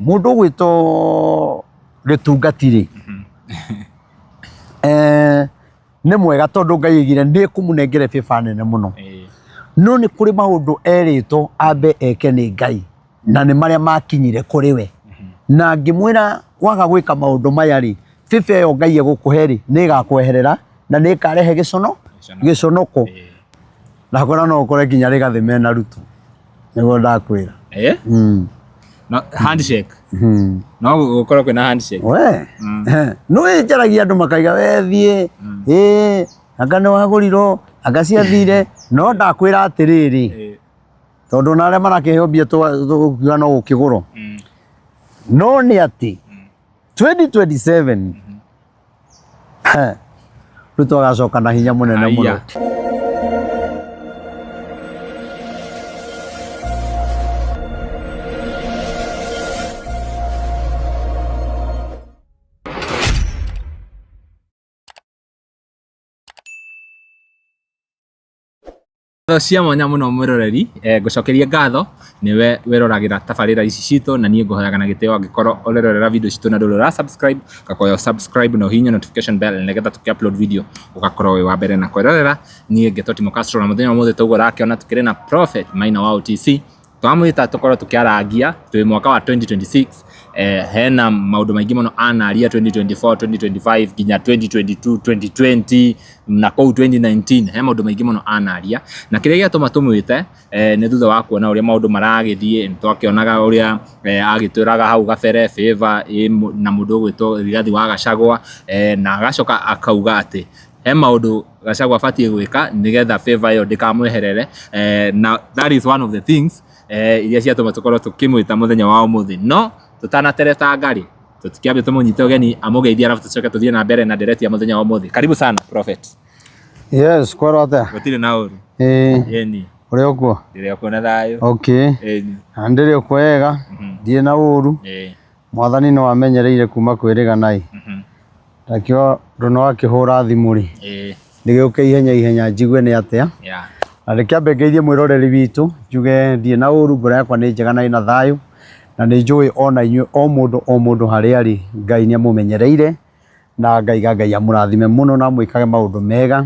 Mũndũ ũgwĩtwo Gĩtungati rĩ, nĩ mwega tondũ Ngai aigire nĩ ekũmũnengere favor nene mũno. No nĩ kũrĩ maũndũ erĩtwo ambe eke nĩ Ngai na nĩ marĩa makinyire kũrĩ we. Na ngĩmwĩra waga gwĩka maũndũ maya rĩ, favor ĩyo Ngai egũkũhe rĩ, nĩ ĩgakweherera na nĩ ĩkarehe gĩcono gĩconoko. Ndakwĩra no ũkore nginya Rigathĩ mena Ruto. Nĩguo ndakwĩra. No, handshake. No gũkorwo kwĩna handshake. We. Nĩ njaragia andũ makaiga we thiĩ, ĩ anga nĩ wagũrirwo, anga ciathire, no ndakwĩra atĩrĩrĩ, tondũ ona arĩa marakĩheo mbia tũkiuga no gũkĩgũrwo. No nĩ atĩ 2027 Ruto agacoka na hinya mũnene mũno. Ngatho cia mwanya mũno mwĩroreri, ngũcokerie ngatho nĩwe wĩroragĩra tabarĩra ici citũ na niĩ ngũhoyaga na gĩtĩo angĩkorwo ũrerorera video citũ na ndũrĩ ũra subscribe ngakoya subscribe na ũhihinye notification bell nĩgetha tũkĩ upload video ũgakorwo wĩ wa mbere na kwĩrorera. Niĩ ngetwo Timo Castro na mũthenya wa ũmũthĩ toguo ũrakĩona tũkĩrĩ na Prophet Maina wa OTC. Twamwĩta tũkorwo tũkĩarangia twĩ mwaka wa 2026 hena maũndũ maingĩ mũno anaria 2024, 2025 nginya 2022, 2020 na kũu 2019 he maũndũ maingĩ mũno anaria na kĩrĩa gĩatũma tũmwĩte nĩ thutha wa kuona ũrĩa maũndũ maragĩthiĩ, nĩ twakĩonaga ũrĩa agĩtwĩraga hau gabere favor na mũndũ ũgwĩtwo Rigathi wa Gachagua na agacoka akauga atĩ he maũndũ Gachagua abatiĩ gwĩka nĩgetha favor ĩyo ndĩkamweherere na that is one of the things iria ciatũma tũkorwo tũkĩmwĩta mũthenya wa ũmũthĩ. No tũtanateretanga rĩ, tũtikĩambe tũmũnyite ũgeni amũgeithie arabu tũcoke tũthiĩ na mbere na ndereti ya mũthenya wa ũmũthĩ. Karibu sana Prophet. Yes, kwĩrwo atĩa? Gũtirĩ na ũru. Ĩĩ, Ĩni, ũrĩ o kuo? ndĩrĩ o kuo na thayũ. Okay. Ĩni. Na ndĩrĩ o kuo wega, ndirĩ na ũru. Mwathani nĩ wamenyereire kuma kwĩrĩga nai. Nakĩo ũndũ nĩ wakĩhũra thimũ rĩ, ndĩgĩũke ihenya ihenya njigue nĩ atĩa. Na reke ngeithie mwĩroreri witũ, njuge ndirĩ na ũru, ngoro yakwa nĩ njega na ĩna thayũ. Na nĩ njũĩ ona inyuĩ o mũndũ o mũndũ harĩa arĩ, Ngai nĩ amũmenyereire. Na ngaiga Ngai amũrathime mũno na amwĩkage maũndũ mega.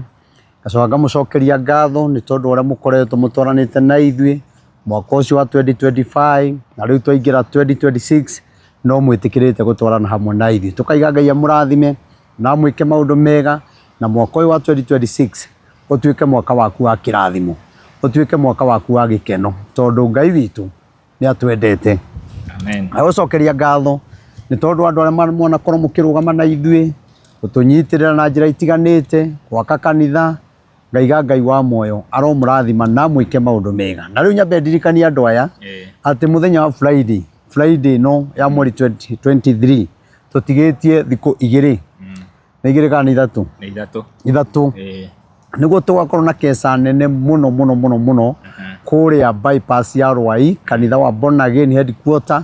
Ngacoka ngamũcokeria ngatho nĩ tondũ wa ũrĩa mũkoretwo mũtwaranĩte na ithuĩ mwaka ũcio wa 2025 na rĩu twaingĩra 2026 no mwĩtĩkĩrĩte gũtwarana hamwe na ithuĩ. Tũkaiga Ngai amũrathime na amwĩke maũndũ mega na mwaka ũyũ wa 2026 ũtuĩke mwaka waku wa kĩrathimo, ũtuĩke mwaka waku wa gĩkeno tondũ Ngai witũ nĩ atwendete. Amen. Agũcokeria ngatho nĩ tondũ andũ arĩa mwanakorwo mũkĩrũgama na ithuĩ gũtũnyitĩrĩra na njĩra itiganĩte gwaka kanitha ngaiga Ngai wa muoyo aromũrathima na mwĩke maũndũ mega. Na rĩu nyambe ndirikanie andũ aya atĩ mũthenya wa Friday, Friday ĩno ya mweri 20, 23 tũtigĩtie thikũ igĩrĩ nĩ igĩrĩ kana nĩ ithatũ? Nĩ ithatũ. Ithatũ. Nĩguo tũgakorwo na keca nene mũno mũno mũno mũno kũrĩa bypass ya Rwai kanitha wa Born Again headquarter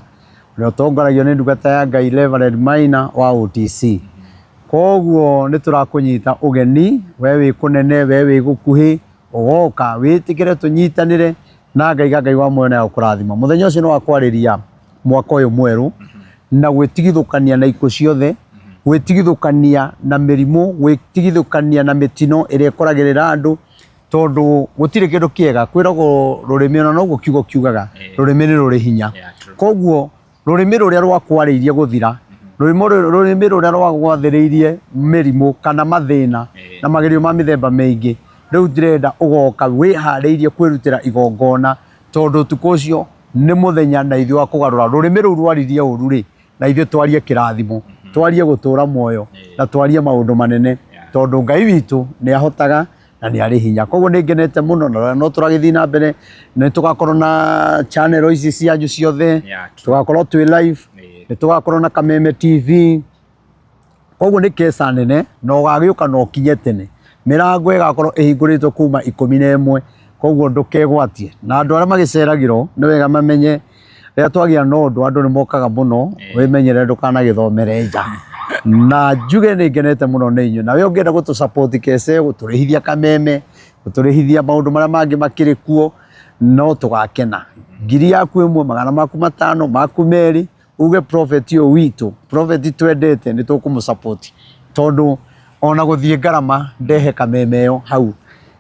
ũrĩa ũtongoragio nĩ ndungata ya Ngai Reverend Maina wa OTC. Koguo nĩ tũrakũnyita ũgeni we wĩ kũnene we wĩ gũkuhĩ ũgoka wĩtĩkĩre tũnyitanĩre na ngaiga Ngai wa muoyo nĩ agũkũrathima. Mũthenya ũcio nĩ wa kwarĩria mwaka ũyũ mwerũ na gwĩtigithũkania na ikuũ ciothe, gwĩtigithũkania na mĩrimũ, gwĩtigithũkania na mĩtino ĩrĩa ĩkoragĩrĩra andũ, tondũ gũtirĩ kĩndũ kĩega kwĩragwo rũrĩmĩ ona noguo kiugo kiugaga, rũrĩmĩ nĩ rũrĩ hinya. Koguo rũrĩmĩ rũrĩa rwakwarĩirie gũthira, rũrĩmĩ rũrĩa rwagwathĩrĩirie mĩrimũ kana mathĩna na magerio ma mĩthemba mĩingĩ, rĩu ndĩrenda ũgoka wĩharĩirie kwĩrutĩra igongona, tondũ ũtukũ ũcio nĩ mũthenya na ithuĩ wa kũgarũra rũrĩmĩ rũu rwaririe ũru rĩ, na ithuĩ twarie kĩrathimo, twarie gũtũra muoyo na twarie maũndũ manene, tondũ Ngai witũ nĩ ahotaga na nĩ arĩ hinya. Koguo nĩ ngenete mũno na no tũragĩthiĩ na mbere, nĩ tũgakorwo na channel ici cianyu ciothe, tũgakorwo twĩ live, nĩ tũgakorwo na Kameme TV. Koguo nĩ keca nene na ũgagĩũka na ũkinye tene. Mĩrango ĩgakorwo ĩhingũrĩtwo kuma 11 koguo ndũkegwatie. Na andũ arĩa magĩceragĩrwo nĩ wega mamenye rĩrĩa twagĩa na ũndũ andũ nĩ mokaga mũno, wĩmenyerere ndũkanagĩthomere nja. Na njuge nĩ ngenete mũno nĩ inyuĩ. Nawe ũngĩenda gũtũ support keca ĩyo, gũtũrĩhithia kameme, gũtũrĩhithia maũndũ marĩa mangĩ makĩrĩ kuo, no tũgakena. Ngiri yaku ĩmwe, magana maku matano, maku merĩ, Uge prophet ũyũ witũ, prophet twendete, nĩ tũkũmũ support tondũ ona gũthiĩ ngarama ndehe kameme ĩyo hau,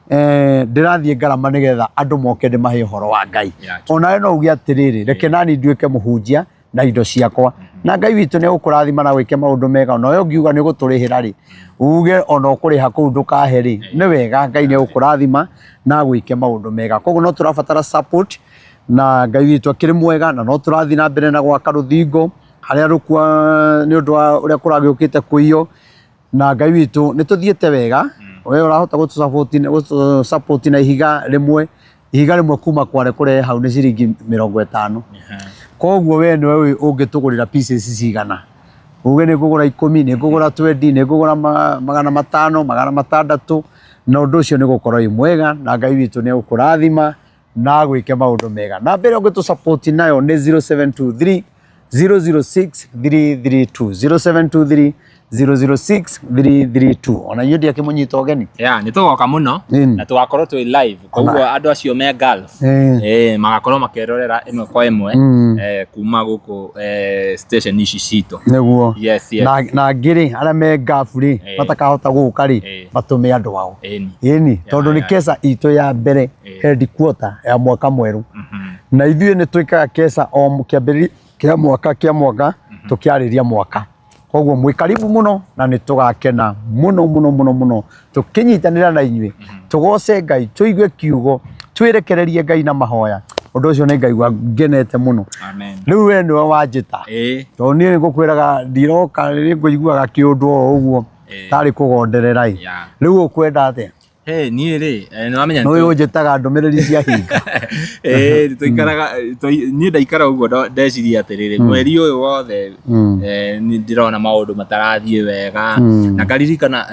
ndĩrathiĩ ngarama nĩgetha andũ moke ndĩmahe ũhoro wa Ngai. Onawe no uge atĩrĩrĩ, reke nani nduĩke mũhunjia na indo ciakwa, na Ngai witũ nĩ egũkũrathima na wĩke maũndũ mega. Ona we ũngiuga nĩ ũgũtũrĩhĩra rĩ, uge ona ũkũrĩha kũu ndũkahe rĩ, nĩ wega, Ngai nĩ egũkũrathima na agwĩke maũndũ mega. Koguo no tũrabatara support, na Ngai witũ akĩrĩ mwega, na no tũrathiĩ na mbere na gwaka rũthingo harĩa rũkua nĩ ũndũ wa ũrĩa kũragĩũkĩte kũiywo, na Ngai witũ nĩ tũthiĩte wega. We ũrahota gũtũ support na ihiga rĩmwe, ihiga rĩmwe kuma Kware kũrehe hau nĩ ciringi 50. Koguo we nĩwe ũngĩtũgũrĩra pieces cigana, uge nĩ ngũgũra 10, nĩ ngũgũra 20, nĩ ngũgũra 500, 600, na ũndũ ũcio nĩ gũkorwo wĩ mwega, na Ngai witũ nĩ egũkũrathima na agwĩke maũndũ mega. Namba ĩrĩa ũngĩtũ support nayo nĩ 0723 006 332, 0723 006 332. Ona inyuĩ ndiakĩmũnyita ũgeni. Ya, nĩ tũgoka mũno na tũgakorwo twĩ live, koguo andũ acio me Gulf magakorwo makĩrorera ĩmwe kwa ĩmwe kuma gũkũ station ici citũ. Nĩguo. Yes. Na angĩ rĩ, arĩa me Gulf rĩ, matakahota gũka rĩ, matũme andũ ao. Ĩni, tondũ nĩ keca itũ ya mbere headquarter ya mwaka mwerũ, na ithuĩ nĩ twĩkaga keca o kĩambĩrĩria kĩa mwaka tũkĩarĩria mwaka. Koguo mwĩ karibu mũno, na nĩ tũgakena mũno mũno mũno mũno tũkĩnyitanĩra na inyuĩ, tũgoce Ngai, tũigue kiugo, twĩrekererie Ngai na mahoya. Ũndũ ũcio nĩ ngaigua ngenete mũno. Amen. Rĩu we nĩwe wanjĩta, tondũ niĩ ngũkwĩraga ndiroka, nĩ ngũiguaga kĩũndũ o ũguo tarĩ kũgonderera ĩ. Rĩu ũkwenda atĩa? Hey, niĩ rĩ, nĩ wamenya nĩ ũyũ ũnjĩtaga ndũmĩrĩri cia hinga. Tũikaraga niĩ ndaikara ũguo ndeciria atĩrĩrĩ, mweri ũyũ wothe nĩ ndĩrona maũndũ matarathiĩ wega, na ngaririkana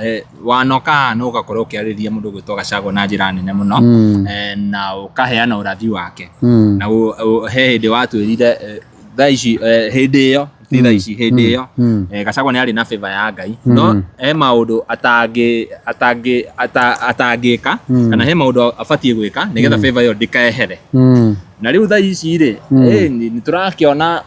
wanoka haha na ũgakorwo ũkĩarĩria mũndũ ũgwĩtwo Gachagua na njĩra nene mũno, na ũkaheana ũrathi wake, na he hĩndĩ watwĩrire, thaa ici, hĩndĩ ĩyo, ti thaa ici, hĩndĩ ĩyo, Gachagua nĩ arĩ na favor ya Ngai, no he maũndũ atangĩ atangĩ atangĩka, kana he maũndũ abatiĩ gwĩka nĩgetha favor ĩyo ndĩkehere. Na rĩu thaa ici rĩ, nĩ tũrakĩona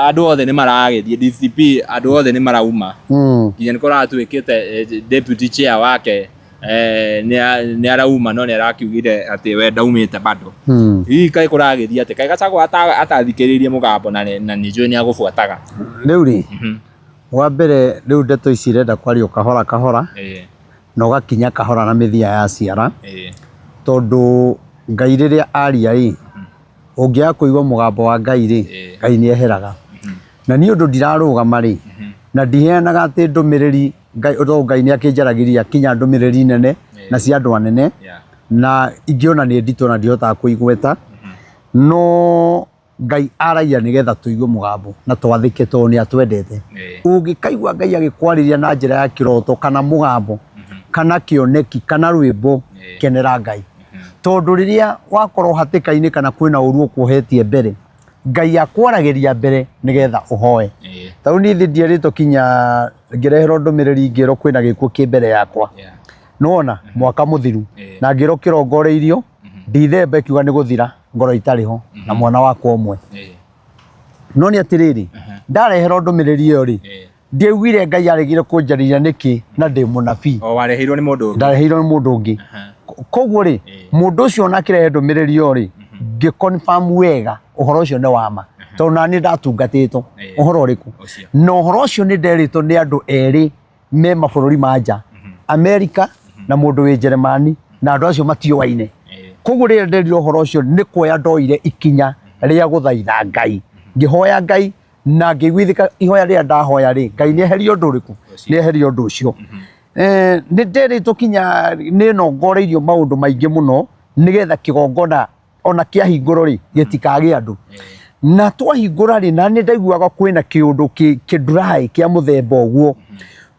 andũ othe nĩ maragĩthiĩ DCP, andũ othe nĩ marauma, nginya nĩ kũratuĩkĩte deputy chair wake nĩ arauma, no nĩ arakiugire atĩ we ndaumĩte bado. Hihi kaĩ kũragĩthiĩ atĩ kaĩ Gachagua atathikĩrĩirie mũgambo, na nĩ njũĩ nĩ agũbuataga? Rĩu rĩ, wa mbere, rĩu ndeto ici irenda kwario kahora kahora, na ũgakinya kahora na mĩthia ya ciara, tondũ Ngai rĩrĩa aria rĩ, ũngĩaga kũigua mũgambo wa Ngai rĩ, Ngai nĩ eheraga. Na niĩ ũndũ ndirarũgama rĩ, na ndiheanaga atĩ ndũmĩrĩri Ngai, tondũ Ngai nĩ akĩnjaragĩria kinya ndũmĩrĩri nene na cia andũ anene, na ingĩona nĩ nditũ na ndihotaga kũigweta, no Ngai aragia nĩgetha tũigue mũgambo na twathĩke, tondũ nĩ atwendete. Ũngĩkaigua Ngai agĩkwarĩria na njĩra ya kĩroto kana mũgambo kana kĩoneki kana rwĩmbo, kenera Ngai, tondũ rĩrĩa wakorwo hatĩka-inĩ kana kwĩna ũru ũkuohetie mbere, Ngai akwaragĩria mbere nĩgetha ũhoe. Ta rĩu niĩ thĩ ndierĩtwo, kinya ngĩreherwo ndũmĩrĩri ngĩrwo kwĩna gĩkuũ kĩ mbere yakwa, nĩwona mwaka mũthiru, na ngĩrwo kĩrongoreirio ndithemba, ĩkiuga nĩ gũthira ngoro itarĩ ho na mwana wakwa ũmwe. No nĩ atĩrĩrĩ, ndareherwo ndũmĩrĩri ĩyo rĩ, ndiaiguire Ngai aregire kũnjarĩria nĩkĩ na ndĩ mũnabii. O wareheirwo nĩ mũndũ ũngĩ. Ndareheirwo nĩ mũndũ ũngĩ. Koguo rĩ, mũndũ ũcio ona akĩrehe ndũmĩrĩri ĩyo rĩ, ngĩ confirm wega ũhoro ũcio nĩ wa ma, tondũ nani ndatungatĩtwo ũhoro ũrĩkũ. Ũcio. Na ũhoro ũcio nĩ nderĩtwo nĩ andũ erĩ me mabũrũri ma nja, Amerika na mũndũ wĩ Njeremani, na andũ acio matiũaine. Koguo rĩrĩa nderire ũhoro ũcio, nĩ kuoya ndoire ikinya rĩa gũthaitha Ngai, ngĩhoya Ngai na ngĩiguithĩka ihoya rĩrĩa ndahoya rĩ, Ngai nĩ eherie ũndũ ũrĩkũ, nĩ eherie ũndũ ũcio. Nĩ nderĩtwo kinya nĩ nongoreirio maũndũ maingĩ mũno nĩgetha kĩgongona ona kĩahingũrwo rĩ, gĩtikagĩe andũ. Na twahingũra rĩ, na nĩ ndaiguaga kwĩna kĩũndũ kĩ dry kĩa mũthemba ũguo,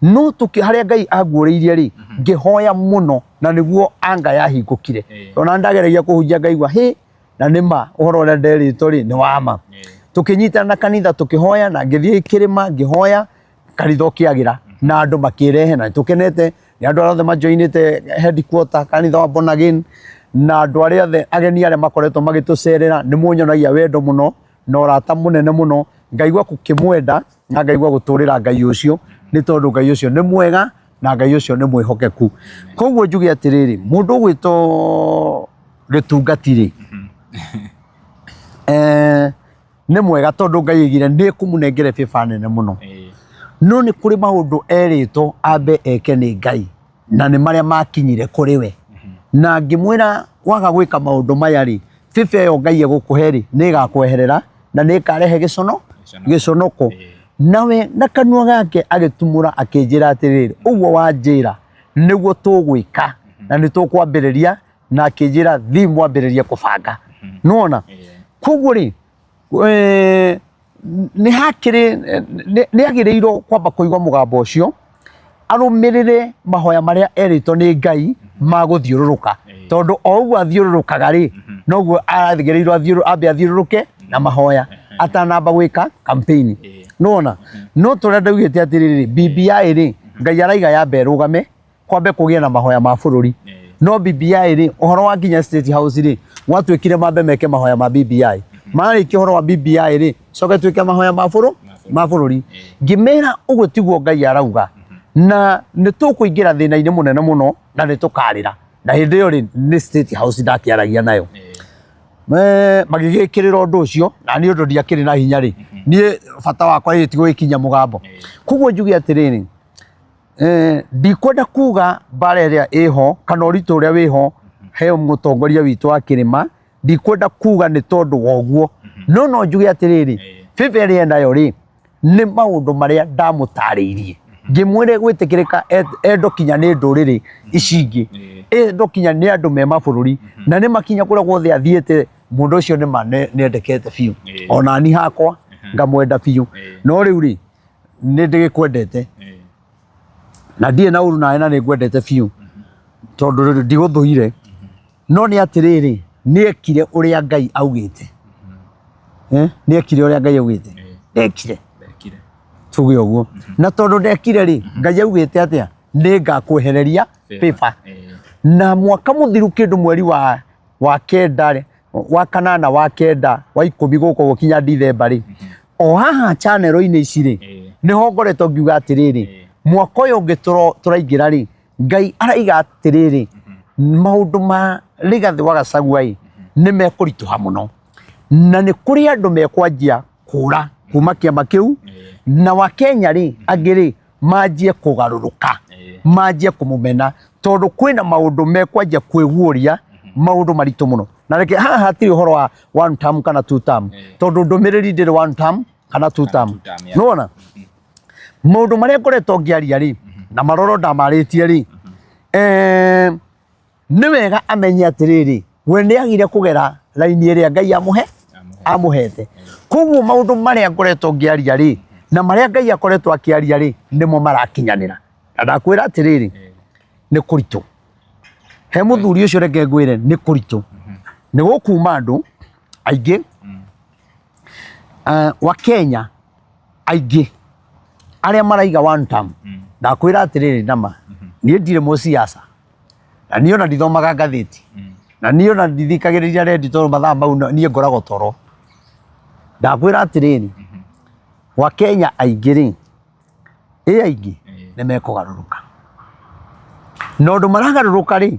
no tũkĩ harĩa Ngai anguũrĩirie rĩ, ngĩhoya mũno na nĩguo anga yahingũkire. Ona ndageragia kũhunjia ngaigua hĩ, na nĩ ma ũhoro ũrĩa nderĩtwo rĩ nĩ wa ma. Tũkĩnyitana na kanitha tũkĩhoya, na ngĩthiĩ kĩrĩma ngĩhoya, kanitha ũkĩagĩra na andũ makĩrehe, na tũkenete nĩ andũ arĩa othe majoinĩte headquarter kanitha wa Born Again, na andũ arĩa othe ageni arĩa makoretwo magĩtũcerera. Nĩ muonyonagia wendo mũno na ũrata mũnene mũno. Ngaigua gũkĩmwenda na ngaigua gũtũrĩra Ngai ũcio, nĩ tondũ Ngai ũcio nĩ mwega na Ngai ũcio nĩ mwĩhokeku. Koguo njuge atĩrĩrĩ, mũndũ ũgwĩtwo gĩtungati rĩ, nĩ mwega tondũ Ngai aigire nĩ ekũmũnengere favor nene mũno. No nĩ kũrĩ maũndũ erĩtwo ambe eke nĩ Ngai, na nĩ marĩa makinyire kũrĩ we. Na ngĩmwĩra waga gwĩka maũndũ maya rĩ, favor ĩyo Ngai egũkũhe rĩ, nĩ ĩgakweherera na nĩ ĩkarehe gĩcono gĩconoko. Nawe na kanua gake agĩtumũra akĩnjĩra atĩrĩrĩ, ũguo wanjĩra nĩguo tũgwĩka na nĩ tũkwambĩrĩria, na akĩnjĩra thiĩ mwambĩrĩrie kũbanga. Nĩwona? Koguo rĩ, nĩ hakĩrĩ, nĩ agĩrĩirwo kwamba kũigua mũgambo ũcio, arũmĩrĩre mahoya marĩa erĩtwo nĩ Ngai ma gũthiũrũrũka, tondũ o ũguo athiũrũrũkaga rĩ, noguo aragĩrĩirwo ambe athiũrũrũke na mahoya atanamba gwĩka campaign. Nĩwona? No ta ũrĩa ndaugĩte atĩrĩrĩ, BBI rĩ, Ngai araiga yambe ĩrũgame, kwambe kũgĩe na mahoya ma bũrũri. No BBI rĩ, ũhoro wa nginya State House rĩ, gwatuĩkire mambe meke mahoya ma BBI. Marĩkia ũhoro wa BBI rĩ, coke tuĩke mahoya ma bũrũ ma bũrũri. Ngĩmera ũguo tiguo Ngai arauga, na nĩ tũkũingĩra thĩna-inĩ mũnene mũno na nĩ tũkarĩra. Na hĩndĩ ĩyo rĩ, nĩ State House ndakĩaragia nayo. Magĩgĩkĩrĩra ũndũ ũcio, na niĩ ũndũ ndiakĩrĩ na hinya rĩ, niĩ bata wakwa ĩ ti gũgĩkinyia mũgambo. Koguo njuge atĩrĩrĩ, ndikwenda kuga mbara ĩrĩa ĩho kana ũritũ ũrĩa wĩho he mũtongoria witũ wa kĩrĩma, ndikwenda kuga nĩ tondũ wa ũguo, no no njuge atĩrĩrĩ, favor ĩrĩa enayo rĩ, nĩ maũndũ marĩa ndamũtarĩirie ngĩmwĩre gwĩtĩkĩrĩka endo kinya nĩ ndũrĩrĩ ici ingĩ, endo kinya nĩ andũ me mabũrũri, na nĩ makinya kũrĩa guothe athiĩte, mũndũ ũcio nĩ ma nĩ endekete biũ, ona niĩ hakwa ngamwenda biũ, no rĩu rĩ, nĩ ndĩgĩkwendete na ndirĩ na ũru nawe na nĩ ngwendete biũ tondũ rĩrĩ ndigũthũire, no nĩ atĩrĩrĩ, nĩ ekire ũrĩa Ngai augĩte. Nĩ ekire ũrĩa Ngai augĩte, ndekire, tuge ũguo. Na tondũ ndekire rĩ, Ngai augĩte atĩa? Nĩ ngakwehereria favor. Na mwaka mũthiru kĩndũ mweri wa kenda rĩ, wa kanana, wa kenda, wa 10 gũkũ gũkinya Dithemba rĩ, o haha channel-inĩ ici rĩ, nĩho ngoretwo ngiuga atĩrĩrĩ, mwaka ũyũ ũngĩ tũraingĩra rĩ, Ngai araiga atĩrĩrĩ, maũndũ ma Rigathĩ wa Gachagua ĩ, nĩ mekũritũha mũno, na nĩ kũrĩ andũ mekwanjia kũra kuma kĩama kĩu, na Wakenya rĩ, angĩ rĩ, manjie kũgarũrũka, manjie kũmũmena, tondũ kwĩna maũndũ mekwanjia kwĩguũria, maũndũ maritũ mũno. Na reke haha hatirĩ ũhoro wa one term kana two term, tondũ ndũmĩrĩri ndĩrĩ one term kana two term. Nĩwona? Maũndũ marĩa ngoretwo ngĩaria rĩ, na maroro ndamarĩtie rĩ, nĩ wega amenye atĩrĩrĩ, we nĩ agire kũgera raini ĩrĩa Ngai amũhete. Koguo maũndũ marĩa ngoretwo ngĩaria rĩ, na marĩa Ngai akoretwo akĩaria rĩ, nĩmo marakinyanĩra. Na ndakwĩra atĩrĩrĩ, nĩ kũritũ. He mũthuri ũcio reke ngwĩre nĩ kũritũ. Nĩ gũkuma andũ aingĩ wa Kenya aingĩ arĩa maraiga one term. Ndakwĩra atĩrĩrĩ, nama niĩ ndirĩ mũciaca, na niĩ ona ndithomaga ngathĩti, na niĩ ona ndithikagĩrĩria redio tondũ mathaa mau niĩ ngoragwo toro. Ndakwĩra atĩrĩrĩ, wa Kenya aingĩ rĩ, ĩ aingĩ nĩ mekũgarũrũka. Na ũndũ maragarũrũka rĩ,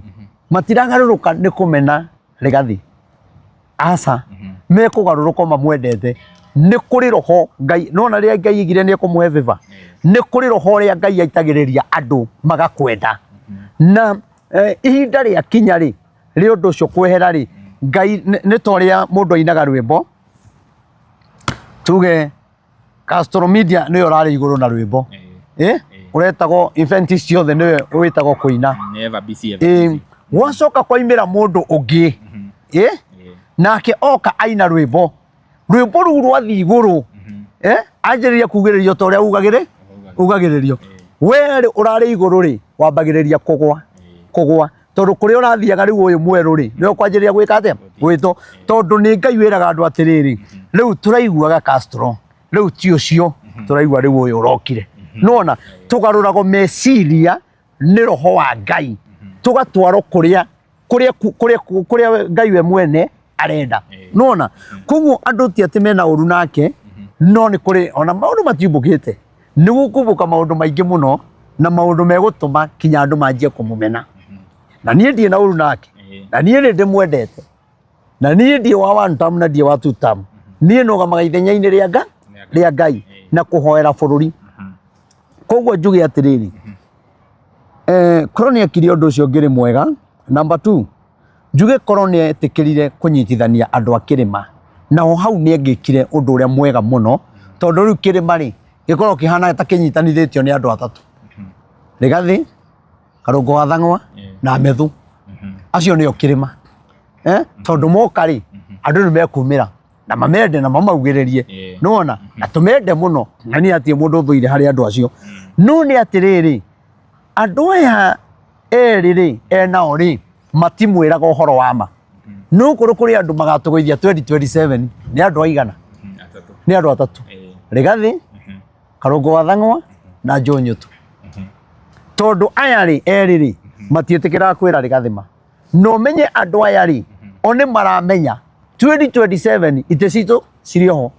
matiragarũrũka nĩ kũmena Rigathi, aca, mekũgarũrũka mamwendete. Nĩ kũrĩ roho Ngai, nona rĩrĩa Ngai aigire nĩ ekũmũhe favor, nĩ kũrĩ roho ũrĩa Ngai aitagĩrĩria andũ magakwenda. Na ihinda rĩa kinya rĩ, rĩa ũndũ ũcio kwehera rĩ, Ngai nĩ ta ũrĩa mũndũ ainaga rwĩmbo, tuge Castro Media nĩyo ũrarĩ igũrũ na rwĩmbo, ũretagwo event ciothe nĩwe wĩtagwo kũina. Never busy, ever busy. Gwacoka kwaimĩra mũndũ ũngĩ, nake oka aina rwĩmbo, rwĩmbo rũu rwathiĩ igũrũ, anjĩrĩria kugĩrĩrio ta ũrĩa ugagĩrĩrio. We rĩ ũrarĩ igũrũ rĩ, wambagĩrĩria kũgwa, kũgwa, tondũ kũrĩa ũrathiaga rĩu ũyũ mwerũ rĩ, nĩwe ũkwanjĩrĩria gwĩka atĩa? Gwĩtwo. Tondũ nĩ Ngai wĩraga andũ atĩrĩrĩ, rĩu tũraiguaga Castro, rĩu ti ũcio, tũraigua rĩu ũyũ ũrokire. Nĩwona, tũgarũragwo meciria nĩ roho wa Ngai, tũgatwarwo kũrĩa kũrĩa kũrĩa kũrĩa Ngai we mwene arenda. Nĩwona? Koguo andũ ti atĩ mena ũru nake, No nĩ kũrĩ ona maũndũ matiumbũkĩte, nĩ gũkumbũka maũndũ maingĩ mũno na maũndũ megũtũma kinya andũ manjie kũmũmena. Na niĩ ndirĩ na ũru nake, na niĩ nĩ ndĩmwendete, na niĩ ndirĩ wa one term na ndirĩ wa two term. Niĩ nũgamaga ithenya-inĩ rĩa nga rĩa Ngai na kũhoera bũrũri. Koguo njuge atĩrĩrĩ, korwo nĩ ekire ũndũ ũcio ũngĩrĩ mwega. Number two, njuge korwo nĩ etĩkĩrire kũnyitithania andũ a kĩrĩma, naho hau nĩ angĩkire ũndũ ũrĩa mwega mũno, tondũ rĩu kĩrĩma rĩ, gĩkoragwo kĩhana ta kĩnyitanithĩtio nĩ andũ atatũ, Rigathĩ, Karũngũ wa Thang'wa na Methu. Acio nĩo kĩrĩma. Tondũ moka rĩ, andũ nĩ mekumĩra na mamende na mamaugĩrĩrie. Nĩwona? Na tũmende mũno, na niĩ hatirĩ mũndũ ũthũire harĩ andũ acio. No nĩ atĩrĩrĩ, andũ aya erĩ rĩ, enao rĩ, matimwĩraga ũhoro wa ma. No korwo kũrĩ andũ magatũgũithia 2027 nĩ andũ aigana? Nĩ andũ atatũ. Rigathĩ, Karũngũ wa Thang'wa na Joe Nyutu. Tondũ aya rĩ, erĩ rĩ, matiĩtĩkĩraga kwĩra Rigathĩ ma. Na ũmenye andũ aya rĩ, o nĩ maramenya 2027 itĩ citũ cirĩ oho.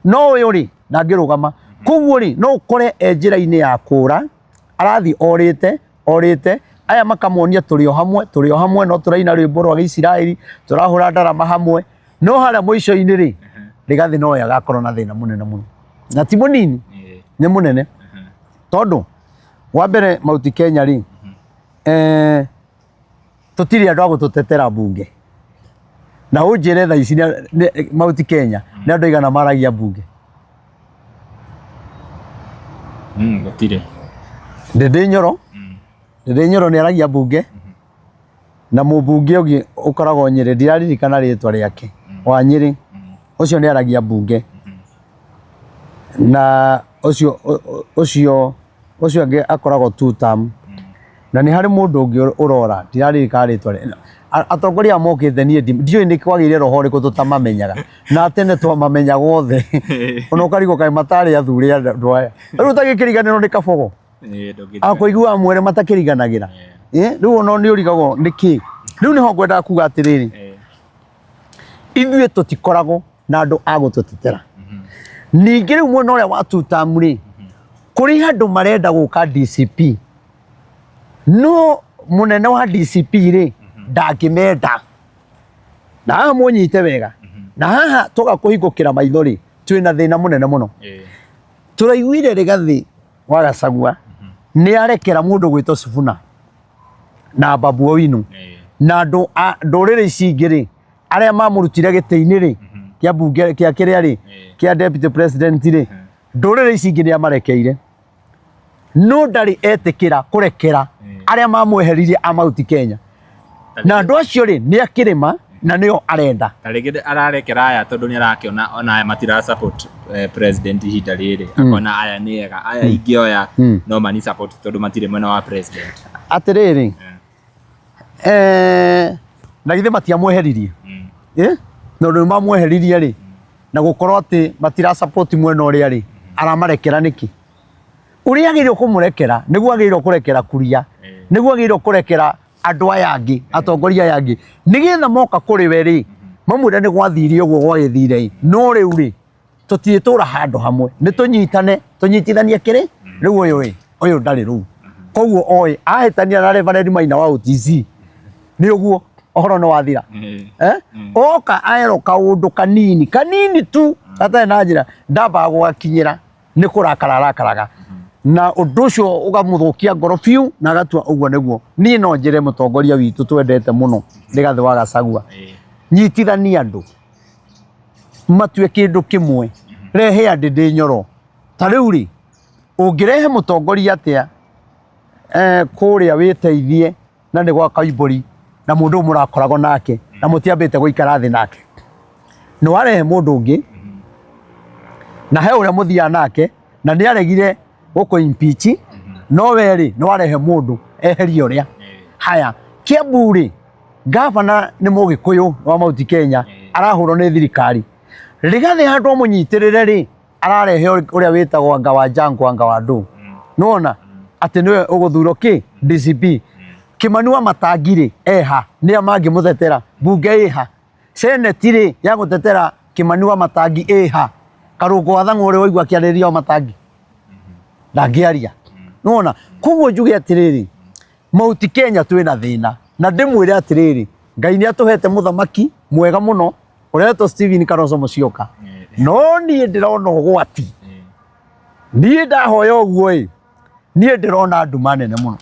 No ũyũ rĩ, ndangĩrũgama. Koguo rĩ, no ũkore e njĩra-inĩ ya kũra, arathiĩ orĩte, orĩte, aya makamuonia tũrĩ o hamwe, tũrĩ o hamwe, no tũraina rwĩmbo rwa Gĩisiraeli, tũrahũra ndarama hamwe. No harĩa mũico-inĩ rĩ, Rigathĩ nowe agakorwo na thĩna mũnene mũno. Na ti mũnini, nĩ mũnene. Tondũ, wa mbere Mount Kenya rĩ, tũtirĩ andũ a gũtũtetera mbunge. Na ũnjĩre thaa ici Mount Kenya nĩ andũ aigana maragia mbunge? Gũtirĩ. Ndĩndĩ Nyoro, Ndĩndĩ Nyoro nĩ aragia mbunge na mũmbunge ũngĩ ũkoragwo Nyĩrĩ, ndiraririkana rĩtwa rĩake, wa Nyĩrĩ, ũcio nĩ aragia mbunge. Na ũcio ũcio ũcio ũngĩ akoragwo two term. Na nĩ harĩ mũndũ ũngĩ ũrora, ndiraririkana rĩtwa rĩake. Atongoria aya mokĩte niĩ ndiũĩ nĩ kwagĩire roho ũrĩkũ tũtamamenyaga. Na tene twamamenyaga othe. Ona ũkarigwo kaĩ matarĩ athure andũ aya. Rĩu ũtagĩkĩriganĩrwo nĩ Kabogo. Akũiguaga mwere matakĩriganagĩra. Rĩu ona nĩ ũrigagwo nĩ kĩ. Rĩu nĩho ngwendaga kuga atĩrĩrĩ, ithuĩ tũtikoragwo na andũ a gũtũtetera. Ningĩ rĩu mwena ũrĩa wa two term rĩ, kũrĩ andũ marenda gũka DCP. No mũnene wa DCP rĩ, ndangĩmenda. Na haha mũnyite wega. Na haha twaga kũhingũkĩra maitho rĩ, twĩna thĩna mũnene mũno. Tũraiguire Rigathĩ wa Gachagua nĩ arekera mũndũ gwĩtwo Sifuna na Babu Owino na andũ a ndũrĩrĩ ici ingĩ rĩ, arĩa mamũrutire gĩtĩ-inĩ rĩ, kĩa mbunge kĩa kĩrĩa rĩ, kĩa deputy president rĩ, ndũrĩrĩ ici ingĩ nĩ amarekeire. No ndarĩ etĩkĩra kũrekera arĩa mamweheririe a Mount Kenya. Na andũ acio rĩ, nĩ akĩrĩma na nĩo arenda. Ta rĩngĩ ararekera aya tondũ nĩ arakĩona ona aya matira support president ihinda rĩrĩ, akona aya nĩ ega, aya ingĩoya no mani support tondũ matirĩ mwena wa president. Atĩrĩrĩ, na githĩ matiamweheririe? Na ũndũ mamweheririe rĩ, na gũkorwo atĩ matira support mwena ũrĩa rĩ, aramarekera nĩkĩ? Ũrĩa agĩrĩirwo kũmũrekera nĩguo agĩrĩirwo kũrekera Kuria, nĩguo agĩrĩirwo kũrekera andũ aya angĩ, atongoria aya angĩ, nĩgetha moka kũrĩ we rĩ, mamwĩre nĩ gwathire ũguo gwagĩthire ĩ, no rĩu rĩ, tũtirĩtũra handũ hamwe, nĩ tũnyitane, tũnyitithanie kĩrĩ, rĩu ũyũ ĩ, ũyũ ndarĩ rũu. Koguo oĩ ahĩtania na Reverend Maina wa OTC, nĩ ũguo ũhoro nĩ wathira. Oka aerwo kaũndũ kanini, kanini tu, gatarĩ na njĩra, ndambaga gũgakinyĩra. Nĩ kũrakara arakaraga na ũndũ ũcio ũkamũthũkia ngoro biũ na agatua ũguo nĩguo. Niĩ no njĩre mũtongoria witũ twendete mũno Rigathĩ wa Gachagua, nyitithania andũ matue kĩndũ kĩmwe, rehe andĩ ndĩ Nyoro. Ta rĩu rĩ, ũngĩrehe mũtongoria atĩa kũrĩa wĩteithie na nĩ gwa Koimbũri na mũndũ ũyũ mũrakoragwo nake na mũtiambĩte gũikara thĩ nake, nĩ warehe mũndũ ũngĩ na he ũrĩa mũthiaga nake na nĩ aregire gũkũ impeach, no we rĩ nĩ warehe mũndũ eherie ũrĩa. Haya, Kiambu rĩ, gavana nĩ mũgĩkũyũ wa Mount Kenya, arahũrwo nĩ thirikari. Rigathĩ handũ amũnyitĩrĩre rĩ, ararehe ũrĩa wĩtagwo anga wa Jango anga wa ndũ. Nĩwona atĩ nĩwe ũgũthurwo kĩ DCP. Kĩmani wa Matangi rĩ, eha nĩa mangĩmũtetera, mbunge ĩha, seneti rĩ ya gũtetera Kĩmani wa Matangi ĩha. Karũngũ wa Thang'wa ũrĩa waigua akĩarĩria o matangi ndangĩaria. Nĩwona? Koguo njuge atĩrĩrĩ, Mount Kenya twĩna thĩna na ndĩmwĩre atĩrĩrĩ, Ngai nĩ atũhete mũthamaki mwega mũno ũretwo Stephen Kalonzo Musyoka, no niĩ ndĩrona ũgwati. Niĩ ndahoya ũguo ĩ, niĩ ndĩrona nduma nene mũno.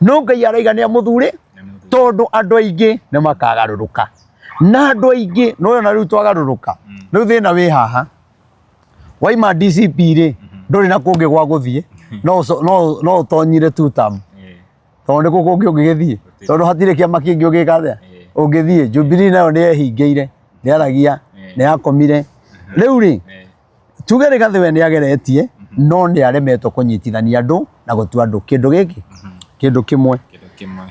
No Ngai araiga nĩ amũthure tondũ andũ aingĩ nĩ makagarũrũka na andũ aingĩ no na rĩu twagarũrũka rĩu thĩna wĩ haha waima DCP rĩ ndũrĩ na kũngĩ gwa gũthiĩ no ũco- no no ũtonyire two term tondũ nĩ kũ kũngĩ ũngĩgĩthiĩ tondũ hatirĩ kĩama kĩngĩ ũngĩka atĩa ũngĩthiĩ. Jubilee nayo nĩ yehingĩire, ndĩaragia, nĩ yakomire. Rĩu rĩ, tuge Rigathĩ we nĩ ageretie no nĩ aremetwo kũnyitithania andũ na gũtua andũ kĩndũ gĩkĩ kĩndũ kĩmwe. Kĩndũ kĩmwe.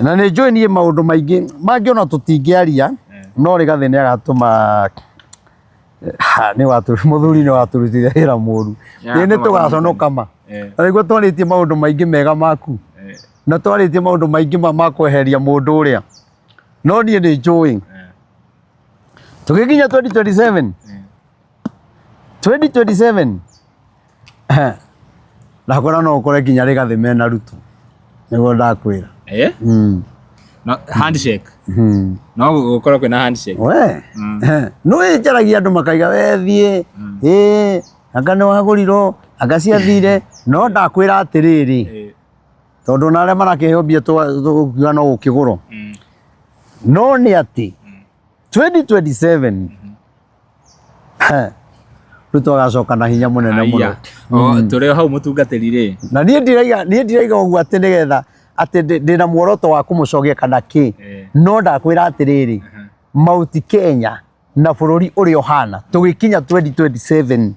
Na nĩ njũĩ niĩ maũndũ maingĩ mangĩ ona tũtingĩaria, no Rigathĩ nĩ agatũma Ha, nĩ watũ mũthuri nĩ watũrutire wĩra mũru. Nĩ nĩ tũgaconoka ma. Na nĩguo twarĩtie maũndũ maingĩ mega maku na twarĩtie maũndũ maingĩ ma kweheria mũndũ ũrĩa, no niĩ nĩ njũĩ tũgĩkinya 2027 2027 ndakora no ũkore nginya Rigathĩ mena Ruto, nĩguo ndakwĩra. No, handshake. No gũkorwo kwĩna handshake. We nĩ njaragia andũ makaiga we thiĩ ĩ anga nĩ wagũrirwo anga ciathire, no ndakwĩra atĩrĩrĩ, tondũ ona arĩa marakĩheo mbia tũkiuga no gũkĩgũrwo, no nĩ atĩ 2027 Ruto agacoka na hinya mũnene mũno. Aya. O, tũrĩ o hau mũtungatĩri rĩ. Na niĩ ndiraiga ũguo atĩ nĩgetha atĩ ndĩna muoroto wa kũmũcokia kana kĩ, no ndakwĩra atĩrĩrĩ, Mount Kenya na bũrũri ũrĩa ũhana tũgĩkinya 2027,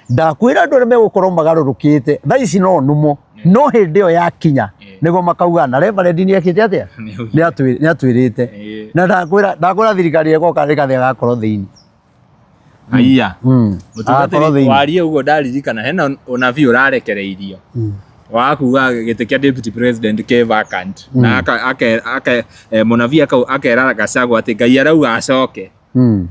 ndakwĩra andũ arĩa megũkorwo magarũrũkĩte thaa ici no numo, no hĩndĩ ĩyo yakinya nĩguo makauga na Reverend nĩ ekĩte atĩa, nĩ atwĩrĩte. Na ndakwĩra thirikari ĩgoka Rigathĩ agakorwo thĩinĩ. Aya. Agakorwo Mũtungatĩri, thĩinĩ. waria ũguo ndaririkana hena ũnabii ũrarekereirio wa kuga gĩtĩ kĩa deputy president kĩ vacant na mũnabii akera Gachagua atĩ Ngai arauga acoke.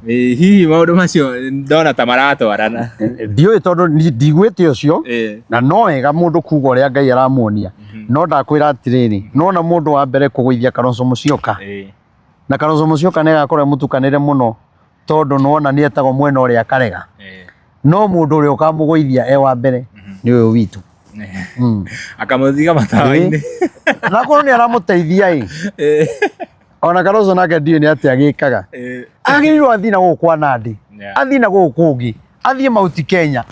Hihi maũndũ macio ndona ta maratwarana? Ndiũĩ tondũ ndiguĩte ũcio, na no wega mũndũ kuga ũrĩa Ngai aramuonia, no ndakwĩra atĩrĩrĩ, nona mũndũ wa mbere kũgũithia Kalonzo Musyoka, na Kalonzo Musyoka nĩ agakorwo mũtukanĩre mũno tondũ nĩwona nĩ etagwo mwena ũrĩa akarega, no mũndũ ũrĩa ũkamũgũithia e wa mbere nĩ ũyũ witũ. Akamũthiga matawa-inĩ. Na korwo nĩ aramũteithia ĩ, ona Kalonzo nake ndiũĩ nĩ atĩa agĩkaga. Agĩrĩirwo athiĩ na gũkũ kwa Nandi, athiĩ na gũkũ kũngĩ, athiĩ Mount Kenya,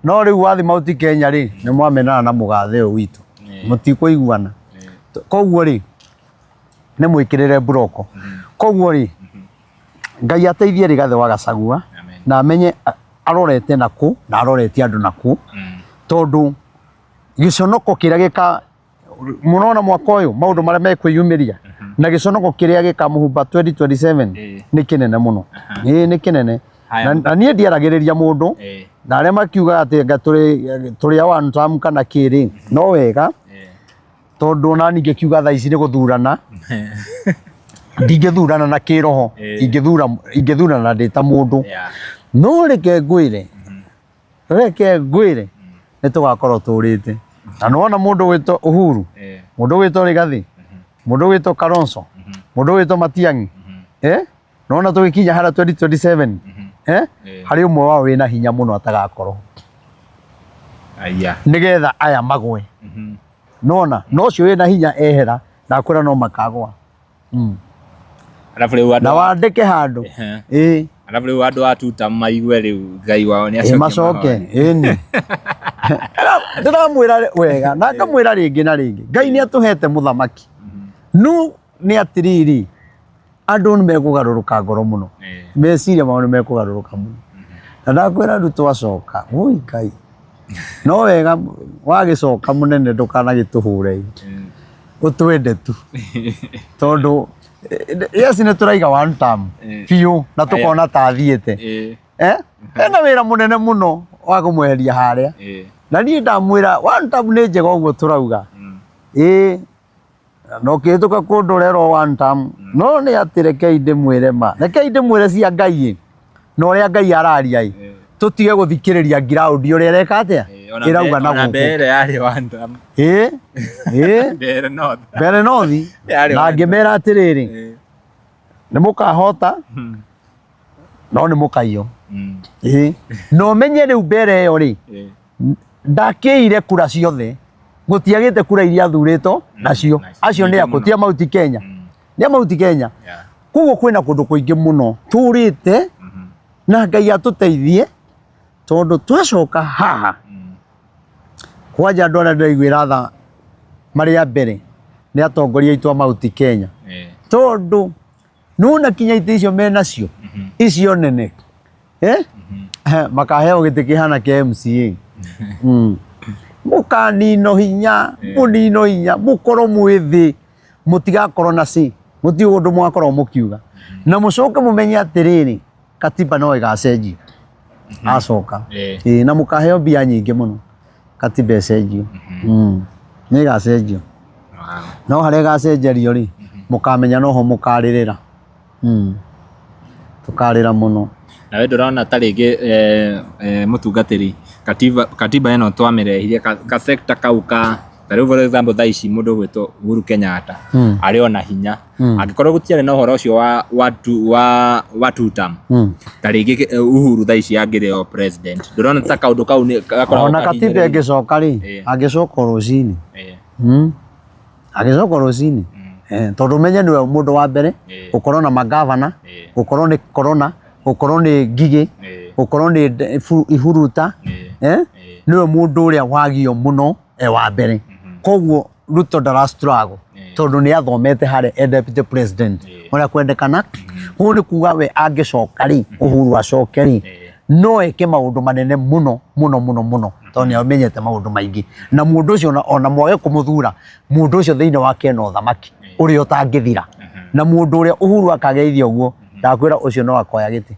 no rĩu wathiĩ Mount Kenya rĩ, nĩ mwamenana na mũgathe ũyũ witũ, mũtikũiguana. Koguo rĩ, nĩ mwĩkĩrĩre mburoko. Koguo rĩ, Ngai ateithie Rigathĩ wa Gachagua na amenye arorete nakũ na arorete andũ nakũ, tondũ gĩconoko kĩrĩa gĩka mũrona mwaka ũyũ maũndũ marĩa mekwĩyumĩria na gĩconoko kĩrĩa gĩkamũhumba 2027 nĩ kĩnene mũno. Ĩĩ nĩ kĩnene. Na niĩ ndiaragĩrĩria mũndũ na arĩa makiugaga atĩ anga tũrĩ a one term kana kĩ rĩ, no wega tondũ ona niĩ ingĩkiuga thaa ici nĩ gũthurana, ndingĩthurana na kĩroho, ingĩthurana ndĩ ta mũndũ. No reke ngwĩre, reke ngwĩre nĩ tũgakorwo tũrĩte. Na nĩwona mũndũ wĩtwo Uhuru, mũndũ wĩtwo Rigathĩ, mũndũ wĩtwo Kalonzo, mũndũ wĩtwo Matiang'i, nĩwona tũgĩkinya harĩa 2027, harĩ ũmwe wao wĩna hinya mũno atagakorwo. Aya. Nĩgetha aya magwe. Nona no ũcio wĩna hinya ehera, ndakwĩra no makagwa. Alafu rĩu andũ Na wandĩke handũ. Ĩĩ. Alafu rĩu andũ a tuta maigue rĩu Ngai wao nĩ acokie macoke. Ĩni. Ndĩramwĩra wega na ngamwĩra rĩngĩ na rĩngĩ, Ngai nĩ atũhete mũthamaki. No nĩ atĩrĩrĩ, andũ nĩ mekũgarũrũka ngoro mũno, meciria mao nĩ mekũgarũrũka mũno. Na ndakwĩra rĩu twacoka, woi Ngai, no wega wagĩcoka mũnene ndũkanagĩtũhũre, ũtwende tu, tondũ yes nĩ tũraiga one term biũ na tũkona ta athiĩte. Ena wĩra mũnene mũno wa kũmweheria harĩa. Na niĩ ndamwĩra one term nĩ njega ũguo tũrauga. Ĩĩ na ũkĩhĩtũka kũndũ ũrerwo one term, no nĩ atĩ rekei ndĩmwĩre ma, rekei ndĩmwĩre cia Ngai ĩ, na ũrĩa Ngai araria ĩ. Tũtige gũthikĩrĩria ground ũrĩa ĩreka atĩa, Ona ĩrauga na ona gũkũ. Mbere yarĩ one term. Ĩ ĩ Mbere North. Mbere North. Yarĩ Na one term. ngĩmera atĩrĩrĩ, nĩ mũkahota no nĩ mũkaiywo. Ĩ na ũmenye rĩu mbere ĩyo rĩ, ndakĩire kura ciothe, gũtiagĩte kura iria athurĩtwo nacio. Nacio. Acio nĩ Nyingĩ akũ mũno. ti a Mount Kenya, nĩ a Mount Kenya. Koguo kwĩna kũndũ kũingĩ mũno tũrĩte, na Ngai atũteithie tondũ twacoka haha kwanja andũ arĩa ndĩraiguĩra tha marĩ a mbere nĩ atongoria aitũ a Mount Kenya, tondũ nona kinya itĩ icio menacio icio nene, eh? Makaheo gĩtĩ kĩhana kĩa MCA. Mũkanino hinya, mũnino hinya, mũkorwo mwĩ thĩ, mũtigakorwo na ci mũtiũ ũndũ mwakorwo mũkiuga. Na mũcoke mũmenye atĩrĩrĩ, katiba no ĩgacenjio acoka. Ĩĩ, na mũkaheo mbia nyingĩ mũno katiba ĩcenjio. Nĩ ĩgacenjio. No harĩa ĩgacenjerio rĩ, mũkamenya noho mũkarĩrĩra. Tũkarĩra mũno. Na we ndũrona ta rĩngĩ mũtungatĩri, katiba ĩno twamĩrehire ka sector kau ka ta rĩu for example thaa ici mũndũ ũgwĩtwo Uhuru Kenyatta arĩ ona hinya, angĩkorwo gũtiarĩ na ũhoro ũcio wa two term, ta rĩngĩ Uhuru thaa ici angĩrĩ o president, ndũrona ta kaũndũ kau nĩ gakoragwo Ona katiba kahinyĩrĩirie? ĩngĩcoka rĩ, angĩcoka o rũcinĩ. Agĩcoka rũcinĩ. Tondũ ũmenye nĩwe mũndũ wa mbere gũkorwo na magavana, gũkorwo nĩ corona, gũkorwo nĩ ngigĩ, gũkorwo nĩ ihuruta, eh? Nĩwe mũndũ ũrĩa wagio mũno e wa mbere. Koguo Ruto ndara struggle tondũ nĩ athomete harĩa e deputy president ũrĩa kwendekana. Koguo nĩ kuga we angĩcoka rĩ, Uhuru acoke rĩ, no eke maũndũ manene mũno mũno mũno mũno, tondũ nĩ amenyete maũndũ maingĩ. Na mũndũ ũcio ona mwage kũmũthura, mũndũ ũcio thĩinĩ wake ena ũthamaki ũrĩa ũtangĩthira. Na mũndũ ũrĩa Uhuru akageithia ũguo, ndakwĩra ũcio no akoya gĩtĩ.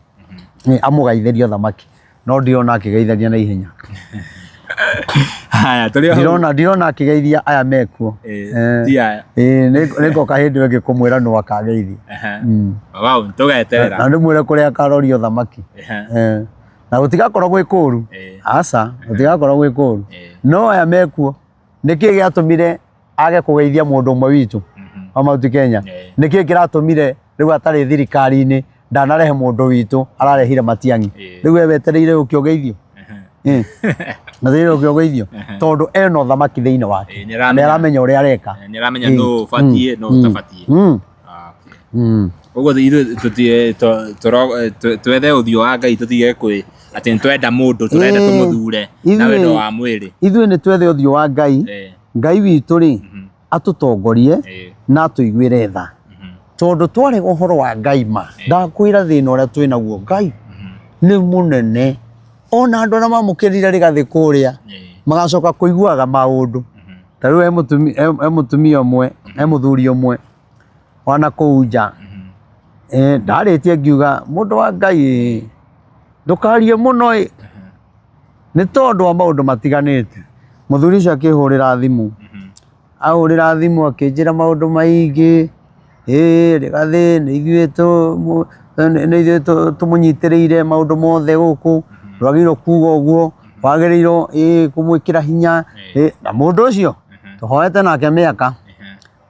Nĩ amũgaithĩrie ũthamaki, no ndirona akĩgeithania na ihenya. Haya, tũrĩ o hau. Ndirona akĩgeithia aya mekuo. Ti aya. Nĩ ngoka hĩndĩ ĩyo ĩngĩ kũmwĩra nũ akageithia. Wow, tũgeterera. Na ndĩmwĩre kũrĩa akaroria ũthamaki. Na gũtigakorwo gwĩ kũru. Aca, gũtigakorwo gwĩ kũru. No aya mekuo, nĩkĩ gĩatũmire age kũgeithia mũndũ ũmwe witũ wa Mount Kenya? Nĩkĩ kĩratũmire rĩu atarĩ thirikari-inĩ ndanarehe mũndũ witũ, ararehire Matiang'i? Rĩu we wetereire ũke ũgeithio? Wetereire ũke ũgeithio? Tondũ ena ũthamaki thĩinĩ wake. Nĩ Nĩ aramenya ũrĩa areka. Nĩ aramenya nũ ũbatiĩ nũ ũtabatiĩ. Ah, okay. Ũguo ithuĩ twethe ũthiũ wa Ngai, tũtige kwĩ atĩ nĩ twenda mũndũ tũrenda tũmũthure na wendo wa mwĩrĩ. Ithuĩ nĩ twethe ũthiũ wa Ngai. Ngai witũ rĩ, atũtongorie na atũiguĩre tha, tondũ twarega ũhoro wa Ngai ma, ndakwĩra thĩna ũrĩa twĩ naguo Ngai nĩ mũnene. Ona andũ arĩa mamũkĩrire Rigathĩ kũrĩa magacoka kũiguaga maũndũ. Ta rĩu he mũtumia ũmwe, he mũthuri ũmwe wana kũu nja, ndarĩtie ngiuga mũndũ wa Ngai ndũkarie mũno ĩ, nĩ tondũ wa maũndũ matiganĩte. Mũthuri ũcio akĩhũrĩra thimũ, ahũrĩra thimũ akĩnjĩra maũndũ maingĩ, ĩ Rigathĩ nĩ ithuĩ tũmũnyitĩrĩire maũndũ mothe gũkũ, ndwagĩrĩirwo kuga ũguo, wagĩrĩirwo ĩ kũmwĩkĩra hinya. Na mũndũ ũcio tũhoete nake mĩaka,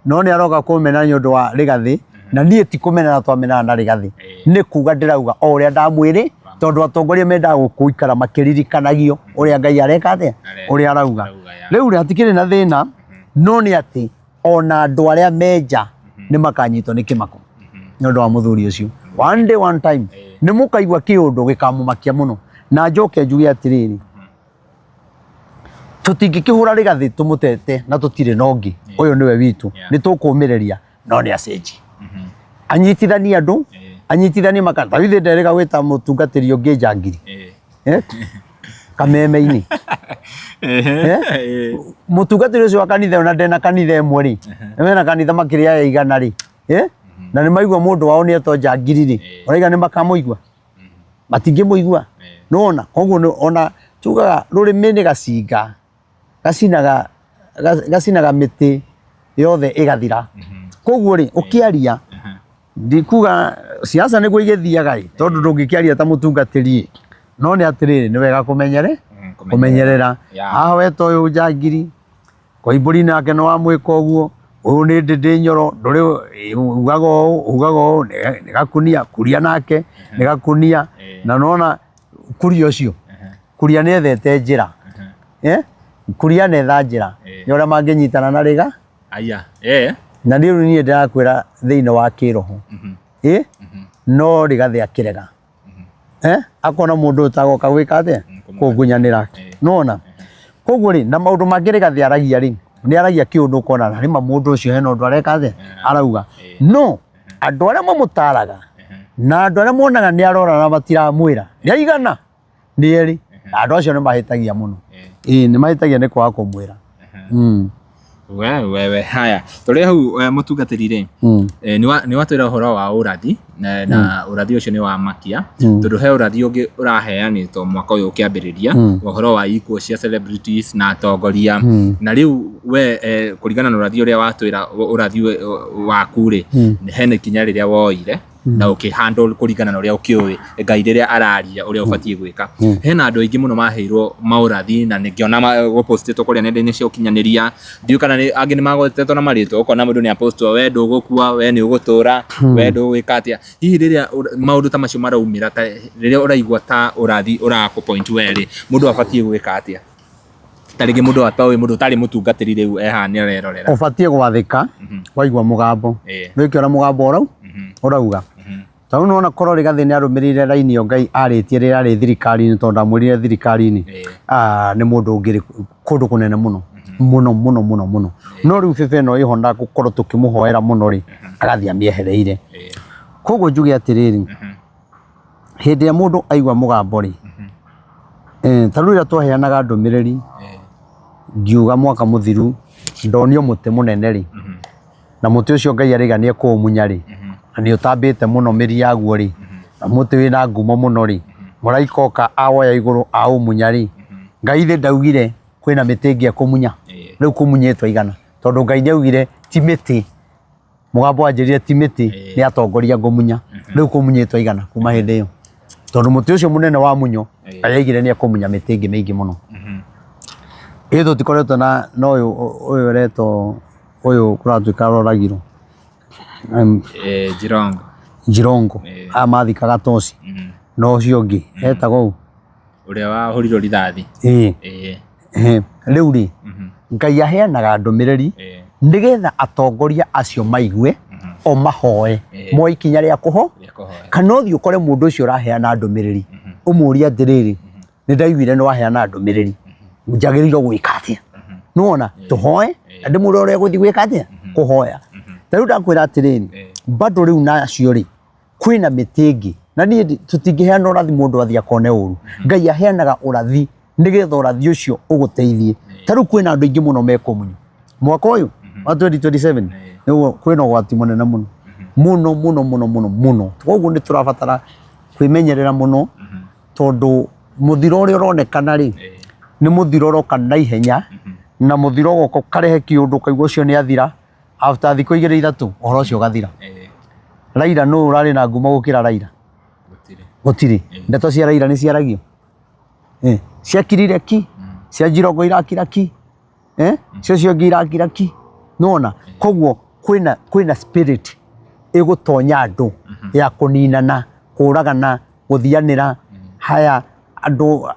no nĩ aroka kũmena nĩ ũndũ wa Rigathĩ, na niĩ ti kũmenana twamenana na Rigathĩ, nĩ kuga ndĩrauga o ũrĩa ndamwĩrĩ, tondũ atongoria mendaga gũikara makĩririkanagio ũrĩa Ngai areka atĩa, ũrĩa arauga. Rĩu rĩ, hatikĩrĩ na thĩna, no nĩ atĩ ona andũ arĩa menja nĩ makanyitwo nĩ kĩmako nĩ ũndũ wa mũthuri ũcio. One day one time nĩ mũkaigua kĩũndũ gĩkamũmakia mũno. Na njoke njuge atĩrĩrĩ, tũtingĩkĩhũra Rigathĩ tũmũtete na tũtirĩ na ũngĩ, ũyũ nĩwe witũ, nĩ tũkũmĩrĩria, no nĩ acenjie, anyitithanie andũ, anyitithanie maka. Ta rĩu nderĩga gwĩta mũtungatĩri ũngĩ njangiri kameme-inĩ. Mũtungatĩri ũcio wa kanitha ĩyo na ndena kanitha ĩmwe rĩ, mena kanitha makĩria ya 100 rĩ, na nĩ maigua mũndũ wao nĩ etwo njangiri rĩ, ũraiga nĩ makamũigua? Matingĩmũigua. Nĩwona? Koguo ona tugaga rũrĩmĩ nĩ gacinga, gacinaga mĩtĩ yothe ĩgathira. Koguo rĩ, ũkĩaria, ndikuga siasa nĩguo igĩthiaga ĩ, tondũ ndũngĩkĩaria ta mũtungatĩri ĩ, No nĩ atĩrĩrĩ, nĩ wega kũmenyere kũmenyerera. Haha we ta ũyũ njangiri Koimbũri nake nĩ wamwĩka ũguo, ũyũ nĩ ndĩndĩ nyoro, ndũrĩ ugaga ũũ, ugaga ũũ, nĩ gakunia, kuria nake nĩ gakunia. Na nona kuria ũcio, kuria nĩ ethete njĩra, kuria nĩ etha njĩra ya ũrĩa mangĩnyitana na rĩga. Aya, eh. Na rĩu niĩ ndĩrakwĩra thĩinĩ wa kĩroho, no Rigathĩ akĩrega. Eh? Akona mũndũ ũtagoka gwĩka atĩa? Kũngunyanĩra. Nĩwona? Koguo rĩ, na maũndũ mangĩ Rigathĩ aragia rĩ, nĩ aragia kĩũndũ ũkona na nĩma mũndũ ũcio hena ũndũ areka atĩa? Arauga. No andũ arĩa mamũtaraga na andũ arĩa monaga nĩ arora na matiramwĩra nĩ aigana nĩ erĩ, na andũ acio nĩ mahĩtagia mũno. Ĩĩ nĩ mahĩtagia nĩ kwaga kũmwĩra. We we we haya tũrĩ hau mũtungatĩri rĩ, nĩ watwĩra ũhoro wa ũrathi na ũrathi ũcio nĩ wa makia, tondũ he ũrathi ũngĩ ũraheanĩtwo mwaka ũyũ ũkĩambĩrĩria, ũhoro wa ikuũ cia celebrities na atongoria. Na rĩu we, kũringana na ũrathi ũrĩa watwĩra, ũrathi waku rĩ, hena ikinya rĩrĩa woire na ũkĩ handle kũringana na ũrĩa ũkĩũĩ Ngai rĩrĩa araria ũrĩa ũbatiĩ gwĩka. Hena andũ aingĩ mũno maheirwo maũrathi na ngĩona gũpostĩtwo kũrĩa nenda-inĩ cia ũkinyanĩria, ndiũĩ kana angĩ nĩ magwetetwo na marĩtwa, ũkona mũndũ nĩ apostwo, we ndũgũkua, we nĩ ũgũtũra, we ndũgwĩka atĩa. Hihi rĩrĩa maũndũ ta macio maraumĩra, ta rĩrĩa ũraigua ta ũrathi ũrakũ point we rĩ, mũndũ abatiĩ gwĩka atĩa? Ta rĩngĩ mũndũ atoĩ, mũndũ ũtarĩ mũtungatĩri rĩu e haha nĩ arerorera. Ũbatiĩ gwathĩka waigua mũgambo. Wĩke ũrĩa mũgambo ũrauga. Tondũ nĩwona korwo Rigathĩ nĩ arũmĩrĩire raini ĩyo Ngai arĩtie rĩrĩa arĩ thirikari-inĩ, tondũ ndamwĩrire thirikari-inĩ, nĩ mũndũ ũngĩrĩ kũndũ kũnene mũno mũno mũno mũno mũno. No rĩu bebe ĩno ĩho na gũkorwo tũkĩmũhoera mũno rĩ, agathiĩ amĩehereire. Koguo njuge atĩrĩrĩ, hĩndĩ ĩrĩa mũndũ aigua mũgambo rĩ, ta rĩu rĩrĩa twaheanaga ndũmĩrĩri ngiuga mwaka mũthiru ndonio mũtĩ mũnene rĩ, na mũtĩ ũcio Ngai araiga nĩ ekũũmunya rĩ, na nĩ ũtambĩte mũno mĩri yaguo rĩ, na mũtĩ wĩna ngumo mũno rĩ, mũraika oka awoya igũrũ aũmunya rĩ, Ngai thĩ ndaugire kwĩna mĩtĩ ĩngĩ ekũmunya? Rĩu kũmunyĩtwo igana, tondũ Ngai nĩ augire ti mĩtĩ, mũgambo wanjĩrire ti mĩtĩ, nĩ atongoria ngũmunya. Rĩu kũmunyĩtwo igana kuma hĩndĩ ĩyo, tondũ mũtĩ ũcio mũnene wa munyo, Ngai aigire nĩ ekũmunya mĩtĩ ĩngĩ mĩingĩ mũno. Ithuĩ tũtikoretwo na ũyũ ũretwo ũyũ kũratuĩka aroragirwo. Jirongo. Jirongo. Aya mathikaga toci. Na ũcio ũngĩ etagwo ũ? Ũrĩa wahũrirwo rithathi. Ĩĩ. Rĩu rĩ, Ngai aheanaga ndũmĩrĩri nĩgetha atongoria acio maigue o mahoe moe ikinya rĩa kũho, kana ũthiĩ ũkore mũndũ ũcio ũraheana ndũmĩrĩri ũmũrie atĩrĩrĩ, nĩ ndaiguire nĩ waheana ndũmĩrĩri, njagĩrĩirwo gwĩka atĩa? Nĩwona, tũhoe na ndĩmwĩre ũrĩa egũthiĩ gwĩka atĩa, kũhoya. Ta rĩu ndakwĩra atĩrĩrĩ, bado rĩu nacio rĩ, kwĩna mĩtĩ ĩngĩ na niĩ tũtingĩheana ũrathi mũndũ athiĩ akone ũru. Ngai aheanaga ũrathi nĩgetha ũrathi ũcio ũgũteithie. Ta rĩu kwĩna andũ aingĩ mũno mekũmunywo mwaka ũyũ wa 2027, nĩguo kwĩna ũgwati mũnene mũno mũno mũno mũno mũno mũno. Koguo nĩ tũrabatara kwĩmenyerera mũno, tondũ mũthiro ũrĩa ũronekana rĩ, nĩ mũthiro ũroka na ihenya, na mũthiro ũgoka ũkarehe kĩũndũ ũkaigua ũcio nĩ athira, after thikũ igĩrĩ ithatũ ũhoro ũcio ũgathira. Raila nũ ũrarĩ na ngumo gũkĩra Raila? Gũtirĩ. Ndeto cia Raila nĩ ciaragio? Ciakirire ki, cia Njirongo irakira ki, cio cio ingĩ irakira ki. Nĩwona? Koguo kwĩna spirit ĩgũtonya andũ ya kũninana, kũragana, gũthianĩra. Haya andũ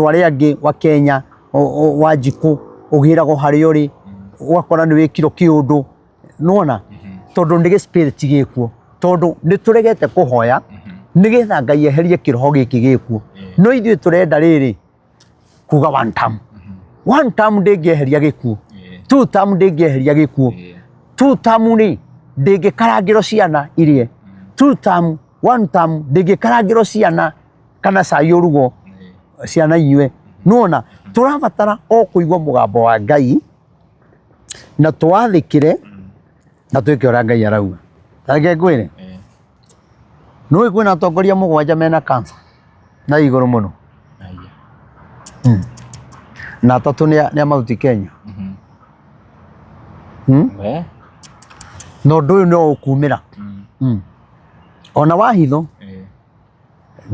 arĩa angĩ wa Kenya, Wanjikũ ũgĩragwo harĩa ũrĩ, ũgakora nĩ wĩkirwo kĩũndũ. Nĩwona? Tondũ nĩ gĩ spirit gĩkuo, tondũ nĩ tũregete kũhoya nĩgetha Ngai eherie kĩroho gĩkĩ gĩkuo. No ithuĩ tũrenda rĩrĩ kuga one term. One term ndĩngĩeheria gĩkuũ, two term ndĩngĩeheria gĩkuũ, two term rĩ ndĩngĩkarangĩrwo ciana irie, two term, one term ndĩngĩkarangĩrwo ciana kana cai ũrugwo ciana inyue. Nĩwona? Tũrabatara o kũigua mũgambo wa Ngai na twathĩkĩre na twĩke ũrĩa Ngai arauga. Ta reke ngwĩre, nĩũĩ kwĩna atongoria mũgwanja mena cancer na igũrũ mũno, na atatũ nĩ a Mount Kenya. Na ũndũ ũyũ no ũkumĩra ona wahitho.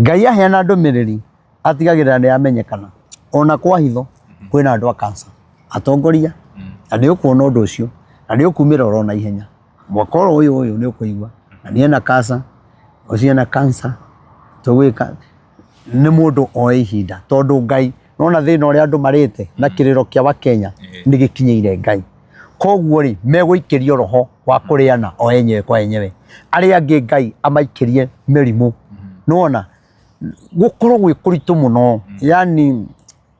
Ngai aheana ndũmĩrĩri. Atigagĩrĩra nĩ yamenyekana. Ona kwa hitho kwĩna andũ a cancer atongoria, na nĩ ũkuona ũndũ ũcio na nĩ ũkumĩra oro na ihenya. Mwaka oro ũyũ ũyũ nĩ ũkũigua na nĩ ena cancer, ũcio ena cancer, tũgwĩka nĩ mũndũ oe ihinda tondũ Ngai nona thĩna ũrĩa andũ marĩte na kĩrĩro kĩa Wakenya nĩ gĩkinyĩire Ngai. Koguo rĩ, megũikĩrio roho wa kũrĩana o enyewe kwa enyewe. Arĩa angĩ Ngai amaikĩrie mĩrimũ. Nĩwona? Gũkorwo gwĩ kũritũ mũno. Yani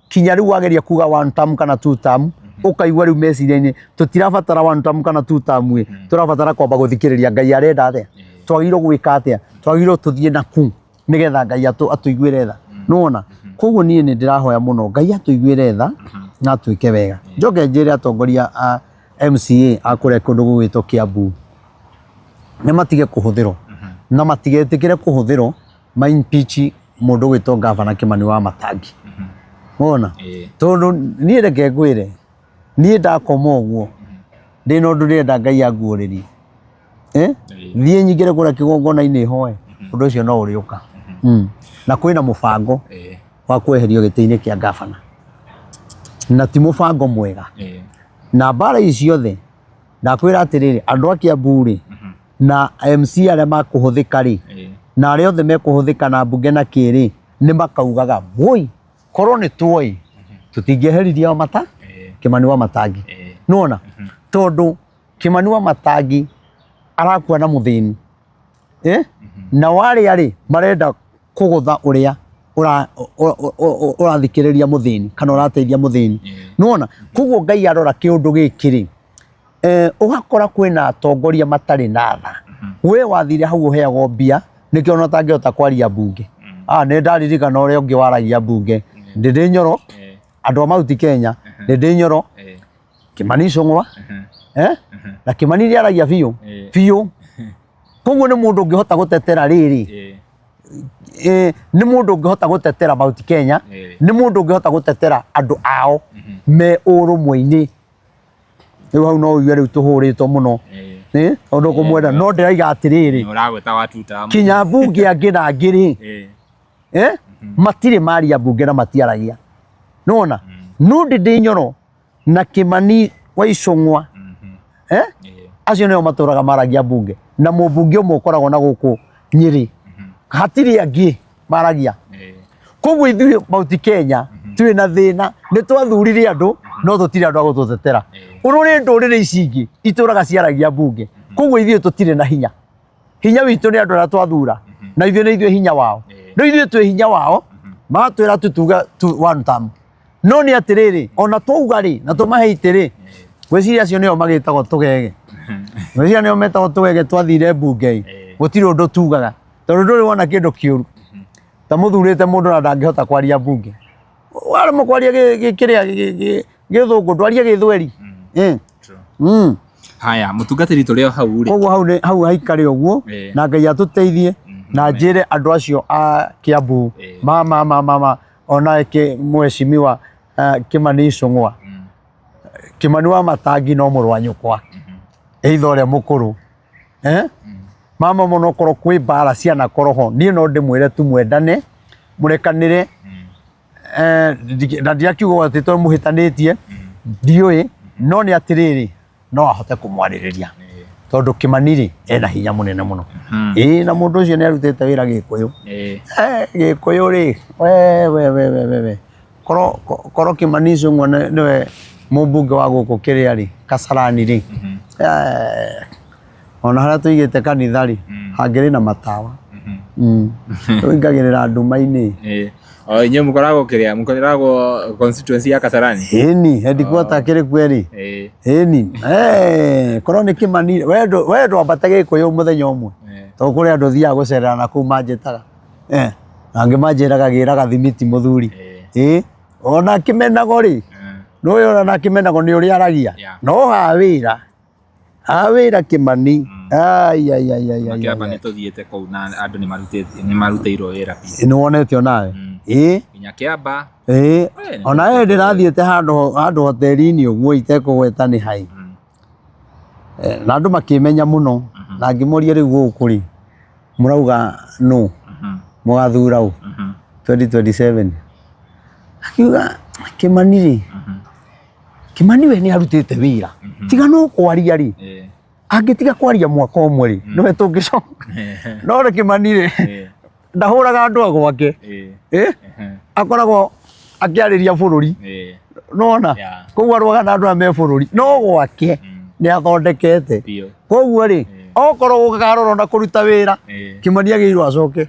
kinya rĩu wageria kuga one term kana two term, ũkaigua rĩu meciria-inĩ tũtirabatara one term kana two term ĩ, tũrabatara kwamba gũthikĩrĩria Ngai arenda atĩa, twagĩrĩirwo gwĩka atĩa, twagĩrĩirwo tũthiĩ naku nĩgetha Ngai atũiguĩre tha. Nĩwona? Koguo niĩ nĩ ndĩrahoya mũno Ngai atũiguĩre tha na atwĩke wega. Njoke njĩre atongoria a MCA a kũrĩa kũndũ gũgwĩtwo Kiambu nĩ matige kũhũthĩrwo na matigetĩkĩre kũhũthĩrwo ma impeach mũndũ ũgwĩtwo ngavana Kĩmani wa Matangi. Wona? Tondũ niĩ reke ngwĩre, niĩ ndakoma ũguo ndĩna ũndũ ndĩrenda Ngai anguũrĩrie. Eh? Thiĩ nyingĩre kũrĩa kĩgongona-inĩ hoe, ũndũ ũcio no ũrĩũka. Na kwĩna mũbango wa kweherio gĩtĩ-inĩ kĩa ngavana. Na ti mũbango mwega. Na mbara ici ciothe ndakwĩra atĩrĩrĩ, andũ a Kiambu rĩ, na MC arĩa makũhũthĩka rĩ, na arĩa othe mekũhũthĩka na mbunge na kĩ rĩ, nĩ makaugaga woi, korwo nĩ tuoĩ tũtingĩeheririe Wamata, Kĩmani wa Matangi. Nĩwona? Tondũ Kĩmani wa Matangi arakua na mũthĩni. Eh? Na warĩa rĩ, marenda kũgũtha ũrĩa ũrathikĩrĩria mũthĩni kana ũrateithia mũthĩni. Nĩwona? Koguo Ngai arora kĩũndũ gĩkĩ rĩ, eh, ũgakora kwĩna atongoria matarĩ na tha. We wathire hau ũheagwo mbia nĩkĩo ona ũtangĩhota kwaria mbunge. Ah, nĩ ndaririkana ũrĩa ũngĩ waragia mbunge. Ndĩndĩ Nyoro, andũ a Mount Kenya, Ndĩndĩ Nyoro, Kĩmani Icũng'wa, eh? Na Kĩmani nĩ aragia biũ biũ. Koguo nĩ mũndũ ũngĩhota gũtetera rĩrĩ, eh, nĩ mũndũ ũngĩhota gũtetera Mount Kenya, nĩ mũndũ ũngĩhota gũtetera andũ ao me ũrũmwe-inĩ. Rĩu hau no ũigue rĩu tũhũrĩtwo mũno eh, tondũ kũmwenda no ndĩraiga atĩrĩrĩ, Ũragweta wa two term. kinya mbunge angĩ na angĩ rĩ, eh, matirĩ maria mbunge na matiaragia. Nĩwona? No Ndĩndĩ Nyoro na Kĩmani wa Icũng'wa, eh, acio nĩo matũraga maragia mbunge na mũmbunge ũmwe ũkoragwo na gũkũ Nyĩrĩ, hatirĩ angĩ maragia. Koguo ithuĩ Mount Kenya twĩ na thĩna, nĩ twathurire andũ no tũtirĩ andũ a gũtũtetera. Ũrore ndũrĩrĩ ici ingĩ itũraga ciaragia mbunge, koguo ithuĩ tũtirĩ na hinya. Hinya witũ nĩ andũ arĩa twathura na ithuĩ nĩ ithuĩ hinya wao. Rĩu ithuĩ twĩ hinya wao, magatwĩra tu tuge tu one term. No nĩ atĩrĩrĩ, ona twauga rĩ na tũmahe itĩ rĩ, ngwĩciria acio nĩo magĩtagwo tũgege. Ngwĩciria nĩo metagwo tũgege twathire mbunge ĩ, gũtirĩ ũndũ tugaga tondũ ndũrĩ wona kĩndũ kĩũru ta mũthurĩte mũndũ na ndangĩhota kwaria mbunge. Waremwo kwaria kĩrĩa gĩthũngũ ndwarie gĩthweri. Haya, mũtungatĩri tũrĩ o hau rĩ. Koguo hau nĩ hau haikare ũguo na Ngai atũteithie na njĩre andũ acio a Kiambu mama mama mama ona mheshimiwa Kĩmani Icũng'wa, Kĩmani wa Matangi no mũrũ wa nyũkwa, either ũrĩa mũkũrũ eh? Mama mũno korwo kwĩ mbara cianakorwo ho niĩ no ndĩmwĩre tu mwendane mũrekanĩre, eh, na ndirakiuga atĩ tondũ mũhĩtanĩtie ndiũĩ, no nĩ atĩrĩrĩ no ahote kũmwarĩrĩria tondũ Kĩmani rĩ ena hinya mũnene mũno. Ĩĩ na mũndũ ũcio nĩ arutĩte wĩra Gĩkũyũ. Eh, Gĩkũyũ rĩ we we we we we we korwo korwo Kĩmani Icũng'wa nĩwe mũmbunge wa gũkũ kĩrĩa rĩ Kasarani rĩ, eh, ona harĩa tũigĩte kanitha rĩ hangĩrĩ na matawa. Tũingagĩrĩra nduma-inĩ. O inyuĩ mũkoragwo kĩrĩa mũkoragwo constituency ya Kasarani? Ĩni, headquarter kĩrĩ kweri. Ĩni. Eh, korwo nĩ Kĩmani, we ndwambate Gĩkũyũ mũthenya ũmwe. Tondũ kũrĩ andũ thiaga gũcerera na kũu manjĩtaga. Eh, na angĩ manjĩraga gĩra gathimiti mũthuri. Ĩ, ona kĩmenago rĩ, nĩũĩ ona kĩmenago nĩ ũrĩa aragia. No ha wĩra. Ha wĩra Kĩmani. Ai ai ai ai ai. Kĩamba nĩ tũthiĩte kũu na andũ nĩ marutĩte nĩ marutĩirwo wĩra biũ. Nĩ wonete onawe? Ĩ. Nginya Kĩamba. Ĩ. Ona we ndĩrathiĩte handũ handũ hoteli-inĩ ũguo itekũgweta nĩ hai. Na andũ makĩmenya mũno na ngĩmoria rĩu gũkũ rĩ mũrauga nũ? Mũgathura ũ? 2027 akiuga Kimani rĩ, Kimani we nĩ arutĩte wĩra, tiga no kwaria rĩ, angĩtiga kwaria mwaka ũmwe rĩ, nĩwe tũngĩcoka. No rĩ Kimani rĩ, ndahũraga andũ a gwake, eh? Akoragwo akĩarĩria bũrũri, nona koguo arũaga na andũ arĩa me bũrũri, no gwake nĩ athondekete. Koguo rĩ, okorwo gũkarorwo na kũruta wĩra, Kimani agĩrĩirwo acoke.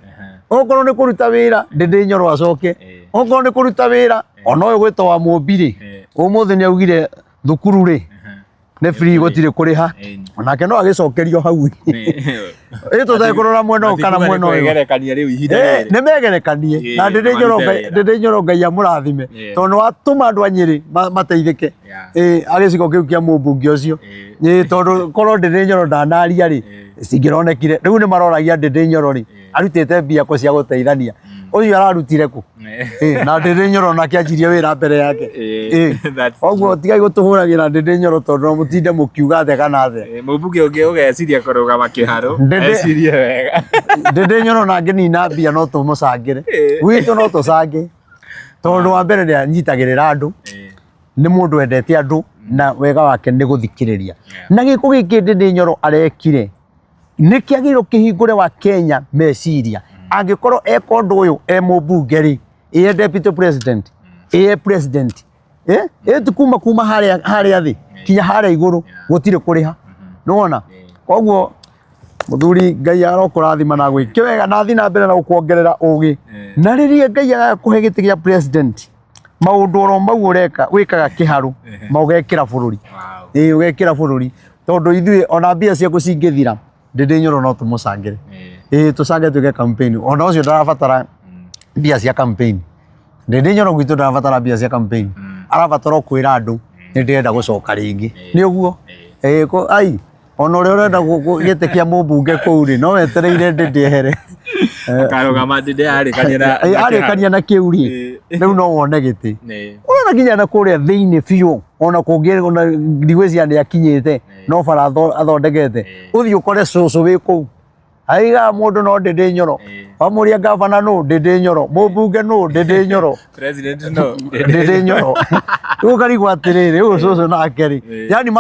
Okorwo nĩ kũruta wĩra, Ndĩndĩ Nyoro acoke. Okorwo nĩ kũruta wĩra, ona ũyũ gwĩtwo wa Mũmbi rĩ, ũmũthĩ nĩ augire thukuru rĩ, nĩ free, gũtirĩ kũrĩha. Onake no agĩcokerio hau. Ĩ tũtekũrora mwena ũyũ kana mwena ũyũ. Kwĩgerekania rĩu ihinda rĩrĩ. Nĩ megerekanie na Ndĩndĩ Nyoro marute wĩra. Ndĩndĩ Nyoro Ngai amũrathime tondũ nĩ watũma andũ a Nyĩrĩ mateithĩke. Agĩcigo kĩu kĩa mũmbunge ũcio. Tondũ korwo Ndĩndĩ Nyoro ndanaria rĩ, cingĩronekire. Rĩu nĩ maroragia Ndĩndĩ Nyoro rĩ, arutĩte mbia kũ cia gũteithania? Ũcio ararutire kũ? Na Ndĩndĩ Nyoro nake anjirie wĩra mbere yake. Koguo tigai gũtũhũragĩra Ndĩndĩ Nyoro tondũ no mũtinde mũkiuga atĩa kana atĩa. Mũmbunge ũngĩ ũgeciria kũrũgama kĩharũ, ecirie wega. Ndĩndĩ Nyoro na angĩnina mbia no tũmũcangĩre. Gwitũ no tũcange. Tondũ wa mbere nĩ anyitagĩrĩra andũ, nĩ mũndũ wendete andũ na wega wake nĩ gũthikĩrĩria. Na gĩko gĩkĩ Ndĩndĩ Nyoro arekire nĩ kĩagĩrĩirwo kĩhingũre wa Kenya meciria. Angĩkorwo eka ũndũ ũyũ e mũmbunge rĩ, ĩ e deputy president, ĩ e president, ĩ ti kuma kuma harĩa harĩa thĩ kinya harĩa igũrũ gũtirĩ kũrĩha. Nĩwona? Koguo mũthuri Ngai arokũrathima na gwĩke wega na athiĩ na mbere na gũkuongerera ũgĩ. Na rĩrĩa Ngai agakũhe gĩtĩ gĩa president, maũndũ oro mau ũreka wĩkaga kĩharũ ma ũgekĩra bũrũri. Ĩĩ ũgekĩra bũrũri tondũ ithuĩ ona mbia ciaku cingĩthira, Ndĩndĩ Nyoro no tũmũcangĩre. Ĩĩ tũcange twĩke campaign. Ona ũcio ndarabatara mbia cia campaign. Ndĩndĩ Nyoro gwitũ ndarabatara mbia cia campaign. Arabatara o kwĩra andũ nĩ ndĩrenda gũcoka rĩngĩ. Nĩ ũguo? Ĩĩ ai ona ũrĩa ũrenda gĩtĩ kĩa mũmbunge kũu rĩ, no wetereire Ndĩndĩ ehere. Akarũgama Ndĩndĩ arĩkania na Arĩkania na kĩu rĩ, rĩu no wone gĩtĩ. Ũrona nginya na kũrĩa thĩinĩ biũ, ona kũngĩ ona ndigwĩciria nĩ akinyĩte, no bara athondekete. Ũthiĩ ũkore cũcũ wĩ kũu. Aigaga mũndũ no Ndĩndĩ Nyoro. Wamũria ngavana nũ, Ndĩndĩ Nyoro. Mũmbunge nũ, Ndĩndĩ Nyoro. President no. Ndĩndĩ Nyoro. Rĩu ũkarigwo atĩrĩrĩ, ũyũ cũcũ nake rĩ. Yaani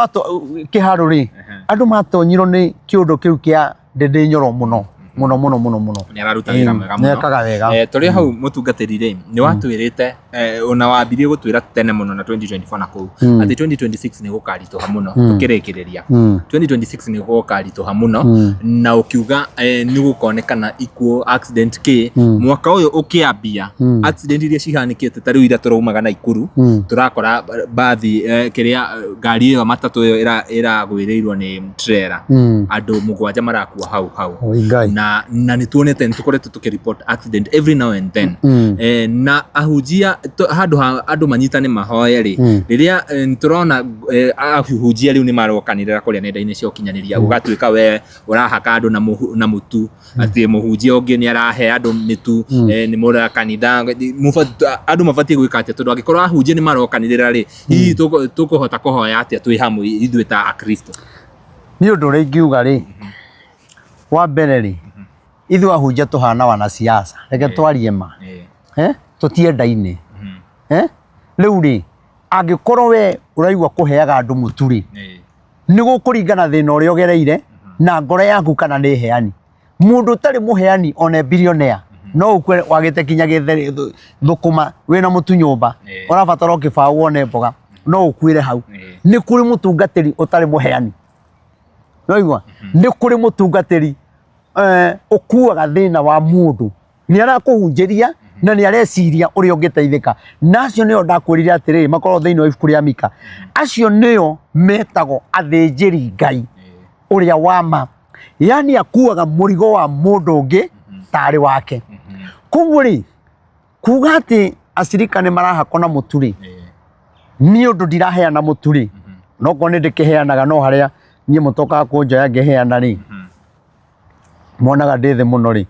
kĩharũ rĩ, andũ matonyirwo nĩ kĩũndũ kĩu kĩa Ndĩndĩ Nyoro mũno. Mũno mũno mũno mũno. Nĩ araruta wĩra mwega mũno. Nĩ ekaga wega. Tũrĩ hau mũtungatĩri rĩ, nĩ watwĩrĩte ona wambirie gũtwĩra tene mũno na 2024 na kũu atĩ 2026 nĩ gũkaritũha mũno tũkĩrĩkĩrĩria. 2026 nĩ gũkaritũha mũno na ũkiuga nĩ gũkonekana ikuũ, accident kĩ mwaka ũyũ ũkĩambia, accident iria cihanĩkĩte ta rĩu ira tũraumaga Naikuru, tũrakora bathi, kĩrĩa ngari ĩyo matatũ ĩyo ĩragwĩrĩirwo nĩ trailer, andũ 7 marakua hau hau. Oi Ngai. Na nĩ tuonete nĩ tũkoretwo tũkĩ report accident every now and then. Na ahunjia handũ ha andũ manyitane mahoye rĩ, rĩrĩa tũrona ahunjia rĩu nĩ marokanĩrĩra kũrĩa nenda-inĩ cia ũkinyanĩria, gũgatuĩka we ũrahaka andũ na mũtu, atĩ mũhunjia ũngĩ nĩ arahe andũ mĩtu, nĩ mũra kanitha, andũ mabatiĩ gwĩka atĩa? Tondũ angĩkorwo ahunjia nĩ marokanĩrĩra rĩ, hihi tũkũhota kũhoya atĩa twĩ hamwe ithuĩ ta Akristo? Nĩ ũndũ ũrĩa ingiuga rĩ, wa mbere rĩ, ithuĩ ahunjia tũhana wanasiasa, reke twarie ma. Tũtiendaine. Rĩu rĩ, angĩkorwo we ũraigua kũheaga andũ mũtu rĩ, nĩ gũkũringana thĩna ũrĩa ũgereire na ngoro yaku kana nĩ heani. Mũndũ ũtarĩ mũheani ona billionaire no ũkue wagĩte kinya gĩtheri thũkũma wĩna mũtu nyũmba, ũrabatara o kĩbaũ wone mboga, no ũkuĩre hau. Nĩ kũrĩ mũtungatĩri ũtarĩ mũheani. Nĩwaigua? Nĩ kũrĩ mũtungatĩri ũkuaga thĩna wa mũndũ, nĩ arakũhunjĩria na nĩ areciria ũrĩa ũngĩteithĩka. Na acio nĩo ndakwĩrire atĩrĩrĩ, makoragwo thĩinĩ wa ibuku rĩa Mika. Acio nĩo metagwo athĩnjĩri Ngai ũrĩa wa ma. Yani akuaga mũrigo wa mũndũ ũngĩ tarĩ wake. Koguo rĩ, kuga atĩ acirika nĩ marahakwo na mũtu rĩ, niĩ ũndũ ndiraheana mũtu rĩ, no korwo nĩ ndĩkĩheanaga, no harĩa niĩ mũtokaga kũnjoya ngĩheana rĩ, monaga ndĩ thĩ mũno rĩ.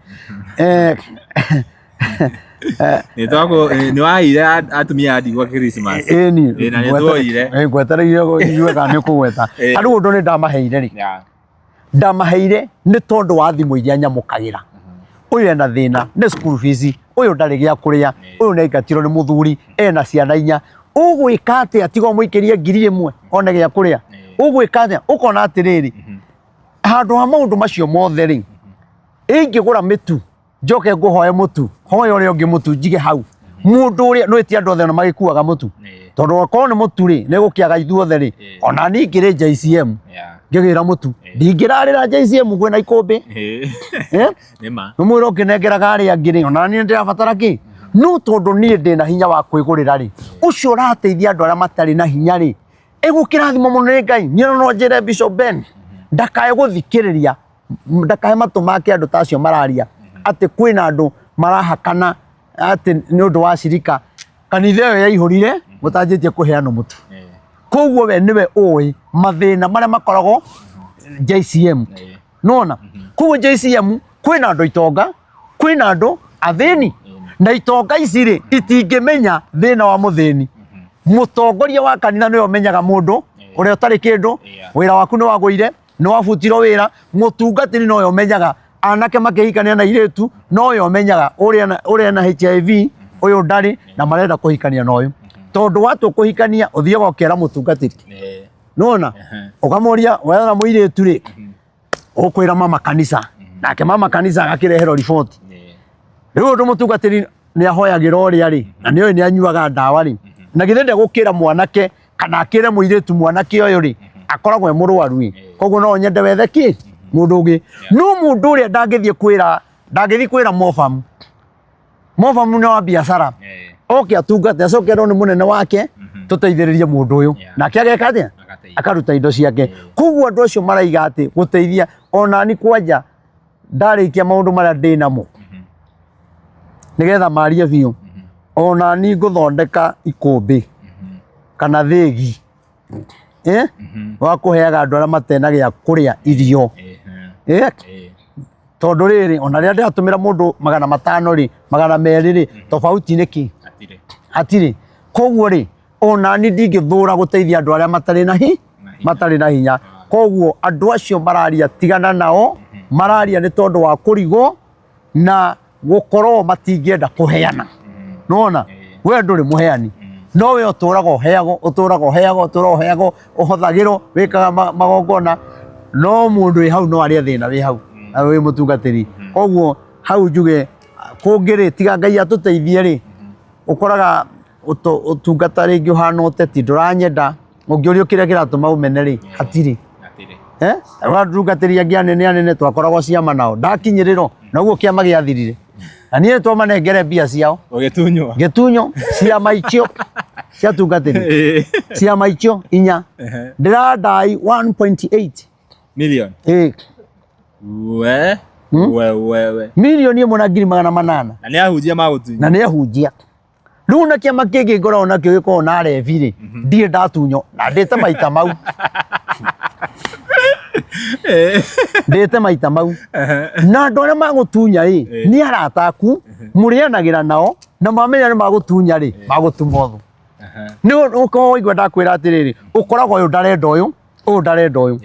Nĩ waheire atumia a ndigwa Christmas. Ĩni. Ĩ, na nĩ tuoire. Ngwetereire njigue kana nĩ ũkũgweta. Ta rĩu ũndũ nĩ ndamaheire rĩ, ndamaheire nĩ tondũ wa thimũ iria nyamũkagĩra. Ũyũ ena thĩna nĩ school fees, ũyũ Ũyũ ndarĩ gĩa kũrĩa, ũyũ nĩ aingatirwo nĩ mũthuri, ena ciana inya. Ũgwĩka atĩa tiga ũmũikĩrie 1000 one gĩa kũrĩa? Ũgwĩka atĩa? Ũkona atĩrĩrĩ, handũ ha maũndũ macio mothe rĩ, ingĩgũra mĩtu njoke ngũhoe mũtu, hoya ũrĩa ũngĩ mũtu njige hau. Mũndũ ũrĩa nĩ ti andũ othe ona magĩkuaga mũtu, tondũ okorwo nĩ mũtu rĩ, nĩ gũkĩaga ithuothe rĩ, ona niĩ ingĩrĩ JCM ngĩgĩra mũtu, ndingĩrarĩra JCM kwĩna ikũmbĩ. Eh? Nĩma. Nĩ mwĩra ũkĩnengeraga arĩa angĩ rĩ, ona niĩ ndĩrabatara kĩ? No tondũ niĩ ndĩna hinya wa kwĩgũrĩra rĩ, ũcio ũrateithia andũ arĩa matarĩ na hinya rĩ, egũkĩrathimwo mũno nĩ Ngai. Niĩ no njĩre Bishop Ben ndakae gũthikĩrĩria, ndakae matũ make andũ ta acio mararia atĩ kwĩna andũ marahakana atĩ nĩ ũndũ wa cirika. Kanitha ĩyo yaihũrire mũtanjĩtie kũheanwo mũtu. Koguo we nĩwe ũĩ mathĩna marĩa makoragwo JCM. Nona koguo JCM kwĩna andũ itonga, kwĩna andũ athĩni, na itonga ici rĩ itingĩmenya thĩna wa mũthĩni. Mũtongoria wa kanitha nĩwe ũmenyaga mũndũ ũrĩa ũtarĩ kĩndũ, wĩra waku nĩ wagũire, nĩ wabutirwo wĩra. Mũtungatĩri nowe ũmenyaga anake makĩhikania na airĩtu, nowe ũmenyaga ũrĩa ena HIV, ũyũ ndarĩ, na marenda kũhikania na ũyũ. Tondũ watua kũhikania ũthiaga ũkera mũtungatĩri. Nona ũkamũria wetha mũirĩtu rĩ, ũkwĩra mama kanitha, nake mama kanitha agakĩreherwo riboti. Rĩu ũndũ mũtungatĩri nĩ ahoyagĩra ũrĩa rĩ, na nĩ oĩ nĩ anyuaga ndawa rĩ, na githĩ ndegũkĩra mwanake kana akĩre mũirĩtu mwanake ũyũ rĩ, akoragwo e mũrwaru ĩ, koguo no nyende wethe kĩ mũndũ ũngĩ. No mũndũ ũrĩa ndangĩthiĩ kwĩra, ndangĩthiĩ kwĩra mobamu, mobamu nĩ wa biacara, oke atungate acoke erwo nĩ mũnene wake tũteithĩrĩrie mũndũ ũyũ, nake ageka atĩa? Akaruta indo ciake. Koguo andũ acio maraiga atĩ gũteithia onani kwanja ndarĩkia maũndũ marĩa ndĩ namo nĩgetha marie biũ, onani ngũthondeka ikũmbĩ kana thĩgi wa kũheaga andũ arĩa matena gĩa kũrĩa irio, tondũ rĩrĩ ona rĩrĩa ndĩratũmĩra mũndũ 500 rĩ, 200 rĩ, tofauti nĩ kĩ? Hatirĩ. Koguo rĩ, onani ndingĩthũra gũteithia andũ arĩa matarĩ na hi matarĩ na hinya. Koguo andũ acio mararia tigana nao, mararia nĩ tondũ wa kũrigwo na gũkorwo matingĩenda kũheana. Nĩwona? We ndũrĩ mũheani, no we ũtũraga ũheagwo, ũtũraga ũheagwo, ũtũraga ũheagwo, ũhothagĩrwo, wĩkaga magongona, no mũndũ wĩ hau no arĩe thĩna wĩ hau na wĩ mũtungatĩri. Koguo hau njuge kũngĩ rĩ, tiga Ngai atũteithie rĩ, ũkoraga ũtungata rĩngĩ ũhana ũteti, ndũranyenda, ũngĩũrio kĩrĩa kĩratũma ũmene rĩ, hatirĩ. Atungatĩri angĩ anene anene twakoragwo ciama nao, ndakinyĩrĩrwo, noguo kĩama gĩathirire. Na niĩ twamanengere mbia ciao. Ũgĩtunywo. Ngĩtunywo ciama icio cia atungatĩri. Ciama icio inya. Ndĩrandai 1.8 million. We. We we we. Milioni ĩmwe na ngiri magana manana. Na nĩ ahunjia magũtunya. Na nĩ ahunjia. Rĩu na kĩama kĩngĩ ngoragwo nakĩo gĩkoragwo na arebi rĩ, ndirĩ ndatunywo na ndĩte maita mau. Ndĩte maita mau. Na andũ arĩa magũtunya rĩ, nĩ arata aku, mũrĩanagĩra nao, na mamenya nĩ magũtunya rĩ, magũtuma ũthũ. Nĩ ũkoragwo waigua ndakwĩra atĩrĩrĩ, ũkoragwo ũyũ ndarenda ũyũ, ũyũ ndarenda ũyũ.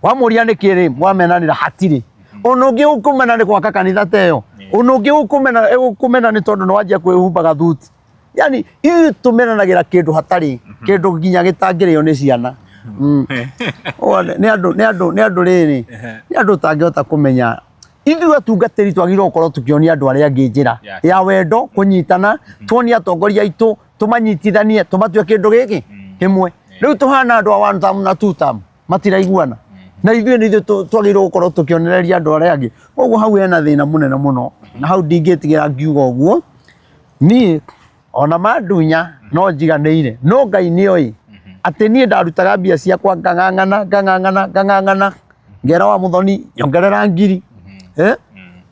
Wamũria nĩkĩ rĩ, mwamenanĩra hatirĩ. Ona ũngĩ ũkũmena nĩ gwaka kanitha ta ĩyo, ona ũngĩ ũkũmena ĩgũkũmena nĩ tondũ nĩ wanjia kwĩhumbaga thuti. Yani ithuĩ tũmenanagĩra kĩndũ hatarĩ, kĩndũ nginya gĩtangĩrĩo nĩ ciana. Nĩ andũ nĩ andũ nĩ andũ rĩrĩ, nĩ andũ ũtangĩhota kũmenya. Ithuĩ atungatĩri twagĩrĩirwo gũkorwo tũkĩonia andũ arĩa angĩ njĩra ya wendo, kũnyitana, tuonie atongoria aitũ, tũmanyitithanie, tũmatue kĩndũ gĩkĩ kĩmwe. Rĩu tũhana andũ a one term na two term, matiraiguana. Na ithuĩ nĩ ithuĩ twagĩrĩirwo gũkorwo tũkĩonereria andũ arĩa angĩ. Koguo hau hena thĩna mũnene mũno, na hau ndingĩtigĩra ngiuga ũguo. Niĩ ona mandunya no njiganĩire, no Ngai nĩ oĩ atĩ niĩ ndarutaga mbia ciakwa ngang'ang'ana ngang'ang'ana ngang'ang'ana, ngera wa Mũthoni nyongerera ngiri,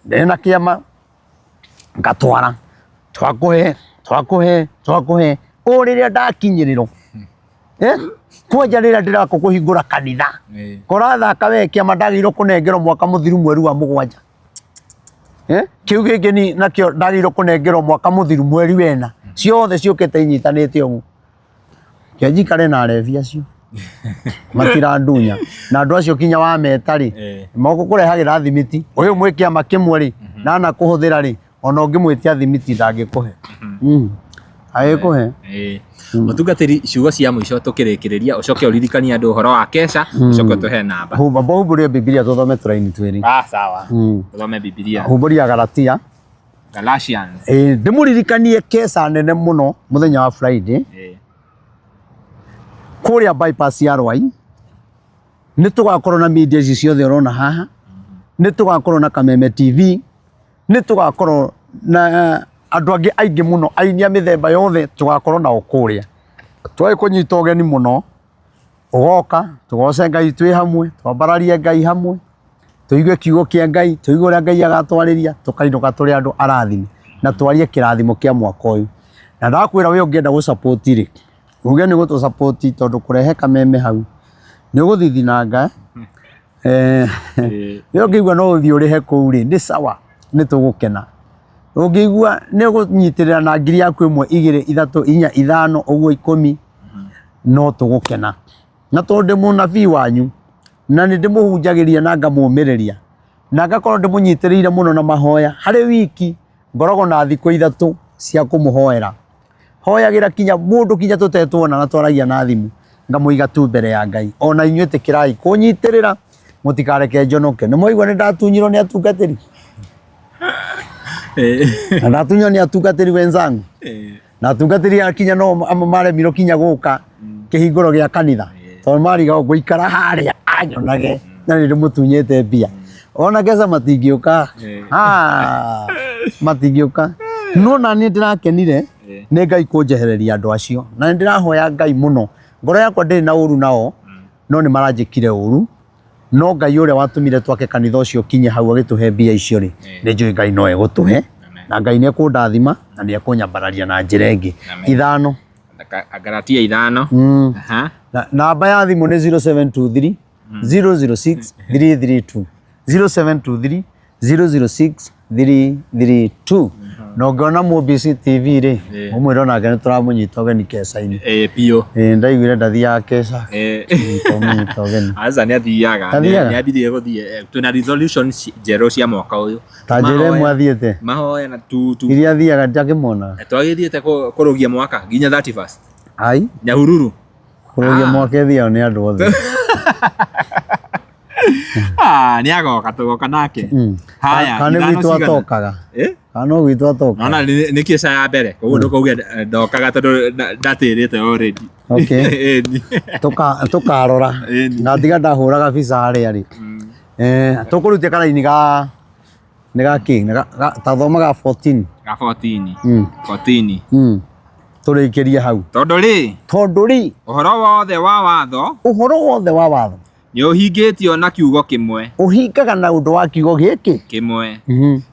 ndĩna kĩama ngatwara, twakũhe twakũhe twakũhe, o rĩrĩa ndakinyĩrĩrwo, kwanja rĩrĩa ndĩrakwo kũhingũra kanitha, korathaka we kĩama ndagĩrĩirwo kũnengerwo mwaka mũthiru mweri wa mũgwanja. Kĩu gĩngĩ ni nakĩo ndagĩrĩirwo kũnengerwo mwaka mũthiru mweri wena, ciothe ciũkĩte inyitanĩte ũguo. Reke njikare na arebi acio matirandunya, na andũ acio kinya wameta rĩ, moko kũrehagĩra thimiti, ũyũ mwĩ kĩama kĩmwe rĩ, na anakũhũthĩra rĩ, Ona ũngĩmwĩtia thimiti ndangĩkũhe. Agĩkũhe. Ĩĩ. Mũtungatĩri, ciugo cia mũico tũkĩrĩkĩrĩria, ũcoke ũririkanie andũ ũhoro wa kesha, ũcoke ũtũhe namba. Humba humbũrie Bibilia tũthome tũraini twĩrĩ. Ah, sawa. Tũthome Bibilia. Humbũria Galatia. Galatians. Ĩĩ, ndĩmũririkanie kesha nene mũno mũthenya wa Friday Ĩĩ. kũrĩa bypass ya Rwai. Nĩ tũgakorwo na media ici ciothe ũrona haha. Nĩ tũgakorwo na Kameme TV. Nĩ tũgakorwo na andũ angĩ aingĩ mũno, aini a mĩthemba yothe tũgakorwo nao kũrĩa. Twagĩ kũnyita ũgeni mũno, ũgoka tũgoce Ngai twĩ hamwe, twambararie Ngai hamwe, tũigue kiugo kĩa Ngai, tũigue ũrĩa Ngai agatwarĩria, tũkainũka tũrĩ andũ arathime na twarie kĩrathimo kĩa mwaka ũyũ. Na ndakwĩra we ũngĩenda gũ support rĩ, uge nĩ gũtũ support tondũ kũrehe kameme hau nĩ ũgũthithinanga. We ũngĩigua no ũthiĩ ũrĩhe kũu rĩ, nĩ sawa, nĩ tũgũkena. Ũngĩigua nĩ ũgũnyitĩrĩra na ngiri yaku ĩmwe, igĩrĩ, ithatũ, inya, ithano, ũguo ikũmi, no tũgũkena. Na tondũ ndĩ mũnabii wanyu, na nĩ ndĩmũhunjagĩria na ngamũmĩrĩria, na ngakorwo ndĩmũnyitĩrĩire mũno na mahoya, harĩ wiki ngoragwo na thikũ ithatũ cia kũmũhoera. Hoyagĩra kinya mũndũ kinya tũtetwona na twaragia na thimũ, ngamũiga tu mbere ya Ngai. Ona inyuĩ ĩtĩkĩrai kũnyitĩrĩra, mũtikareke njonoke. Nĩ mwaigua nĩ ndatunyirwo nĩ atungatĩri? Na ndatunywo nĩ atungatĩri wenzangu. Na atungatĩri aya kinya no amwe maremirwo kinya gũka kĩhingũro gĩa kanitha tondũ marigagwo ngũikara harĩa anyonage na nĩ ndĩmũtunyĩte mbia. Ona keca matingĩũka. Ah, matingĩũka. No na niĩ ndĩrakenire nĩ Ngai kũnjehereria andũ acio na nĩ ndĩrahoya Ngai mũno. Ngoro yakwa ndĩrĩ na ũru nao no nĩ maranjĩkire ũru. No Ngai ũrĩa watũmire twake kanitha ũcio ũkinye hau agĩtũhe mbia icio rĩ, nĩ njũĩ Ngai no egũtũhe na Ngai nĩ ekũndathima na nĩ ekũnyambararia na njĩra ĩngĩ. Ithano. Galatia ithano. Namba ya thimũ nĩ 0723 006 332 0723 006 332 na ũngĩona Mũmbici TV rĩ, ũmwĩre onake nĩ tũramũnyita ũgeni keca-inĩ. Ĩĩ biũ. Ĩĩ ndaiguire ndathiaga keca. Tũmũnyita ũgeni. Aca nĩ athiaga. Athiaga? Nĩ ambirie gũthiĩ. Twĩna resolution njerũ cia mwaka ũyũ. Ta njĩra ĩmwe athiĩte. Mahoya na tu tu. Iria athiaga ndiakĩmuonaga. Twagĩthiĩte kũrũgia mwaka nginya 31st. Ai. Nyahururu. Kũrũgia mwaka ĩthiao nĩ andũ othe. Ah, nĩ agoka tũgoka nake. Haya, Kana nĩ ithano gwitũ cigana? atokaga. Eh? Kana no gwitũ atokaga. Nona nĩ kĩca ya mbere koguo ndũkauge ndokaga tondũ ndatĩrĩte already. Okay. Ĩni. Tũkarora. Ĩni. Ngatiga ndahũraga bica harĩa rĩ. Tũkũrutia karaini ga nĩ ga kĩ? Nĩ ta thoma ga 14. Ga 14. 14. Tũrĩkĩrie hau. Tondũ rĩ, Tondũ rĩ, ũhoro wothe wa watho ũhoro wothe wa watho nĩ ũhingĩtio na kiugo kĩmwe. Ũhingaga na ũndũ wa kiugo gĩkĩ kĩmwe.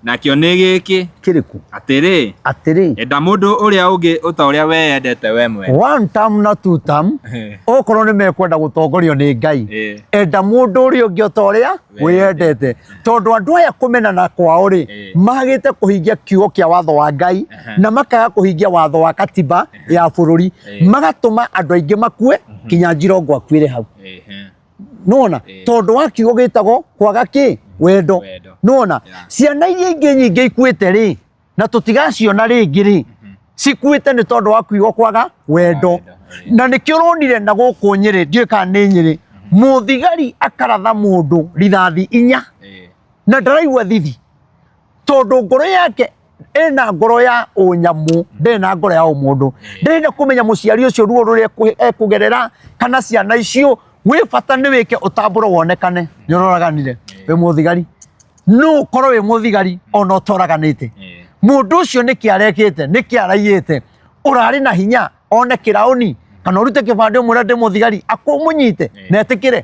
Nakĩo nĩ gĩkĩ. Kĩrĩkũ? Atĩrĩ. Atĩrĩ. Enda mũndũ ũrĩa ũngĩ ota ũrĩa weyendete we mwene. One term na two term. Okorwo nĩ mekwenda gũtongorio nĩ Ngai. Enda mũndũ ũrĩa ũngĩ ota ũrĩa wĩyendete. Tondũ andũ aya kũmenana kwao rĩ, magĩte kũhingia kiugo kĩa watho wa Ngai na makaga kũhingia watho wa katiba ya bũrũri. Magatũma andũ aingĩ makue kinya Njirongo akuĩre hau. Nona tondũ wa kiugo gĩtagwo kwaga kĩ wendo. Nona ciana iria ingĩ nyingĩ ikuĩte rĩ, na tũtigaciona rĩngĩ rĩ, cikuĩte nĩ tondũ wa kiugo kwaga wendo. Na nĩkĩo ũronire na gũkũ Nyĩrĩ, ndiũĩ kana nĩ Nyĩrĩ, mũthigari akaratha mũndũ rithathi inya na ndaraigua thithi, tondũ ngoro yake ĩna ngoro ya ũnyamũ, ndĩrĩ na ngoro ya ũmũndũ. Ndarenda kũmenya mũciari ũcio ruo rũrĩa ekũgerera kana ciana icio, wĩ bata nĩ wĩke ũtambũro wonekane nĩ ũroraganire wĩ mũthigari. No ũkorwo wĩ mũthigari ona ũtoraganĩte. Mũndũ ũcio nĩkĩ arekĩte, nĩkĩ araiyĩte, ũrarĩ na hinya one kĩraũni kana ũrute kĩbandĩ ũmwĩre ndĩ mũthigari akũmũnyite na etĩkĩre.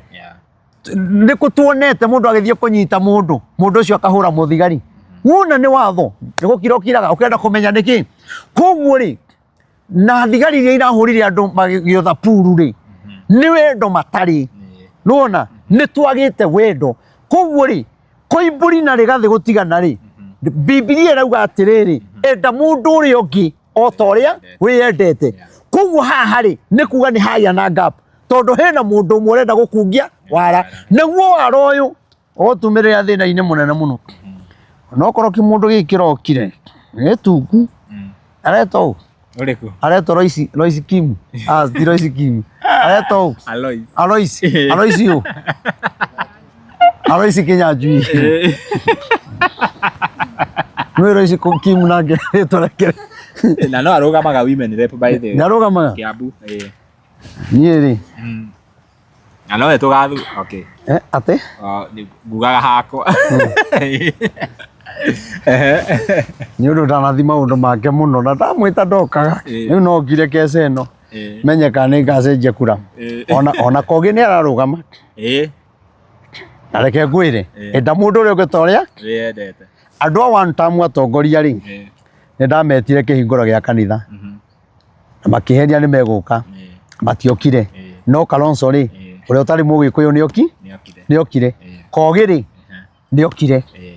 Nĩ kũ tuonete mũndũ agĩthiĩ kũnyita mũndũ, mũndũ ũcio akahũra mũthigari. Wona nĩ watho, nĩ gũkira ũkiraga ũkenda kũmenya nĩkĩ. Koguo rĩ, na thigari iria irahũrire andũ magĩotha puru rĩ, nĩ wendo matarĩ. Nĩwona, nĩ twagĩte wendo. Koguo rĩ, Koimbũri na Rigathĩ gũtigana rĩ, Bibilia ĩrauga atĩrĩrĩ, enda mũndũ ũrĩa ũngĩ o ta ũrĩa wĩyendete. Koguo haha rĩ, nĩ kuga nĩ hagĩa na gap, tondũ hena mũndũ ũmwe ũrenda gũkungia wara. Naguo wara ũyũ ũgũtumĩrĩra thĩna-inĩ mũnene mũno. Onokorwo kĩmũndũ gĩkĩ kĩrokire. Gĩtungu aretwo ũ? Ũrĩkũ? Aretwo Royce, Royce Kim. Ah, ti Royce Kim. Aretwo ũ? Alois. Alois. Alois ũ? Alois Kinyanjui. Nĩ Royce Kim nake rĩtwa rĩake. Na no arũgamaga women rep by the way. Nĩarũgamaga? Kiambu. Eh. Niĩ rĩ, Na nowe tũgathu. Okay. eh, atĩ? Oh, nĩ ngugaga hakwa. Nĩ ũndũ ndanathi maũndũ make mũno na ndamwĩta ndokaga. Ĩĩ. Rĩu no ngire keca ĩno Ĩĩ. menye kana nĩ ngacenjia kura. Ĩĩ. Ona Kogi nĩ ararũgama. Ĩĩ. Na reke ngwĩre, Ĩĩ. enda mũndũ ũrĩa ũngĩ ta ũrĩa Wĩyendete. andũ a one term atongoria rĩ, Ĩĩ. nĩ ndametire kĩhingũro gĩa kanitha na makĩheria nĩ megũka, Ĩĩ. matiokire. Ĩĩ. No Kalonzo rĩ, Ĩĩ. ũrĩa ũtarĩ mũgĩkũyũ nĩoki Nĩokire. nĩokire. Ĩĩ. Kogi rĩ, nĩokire. Ĩĩ.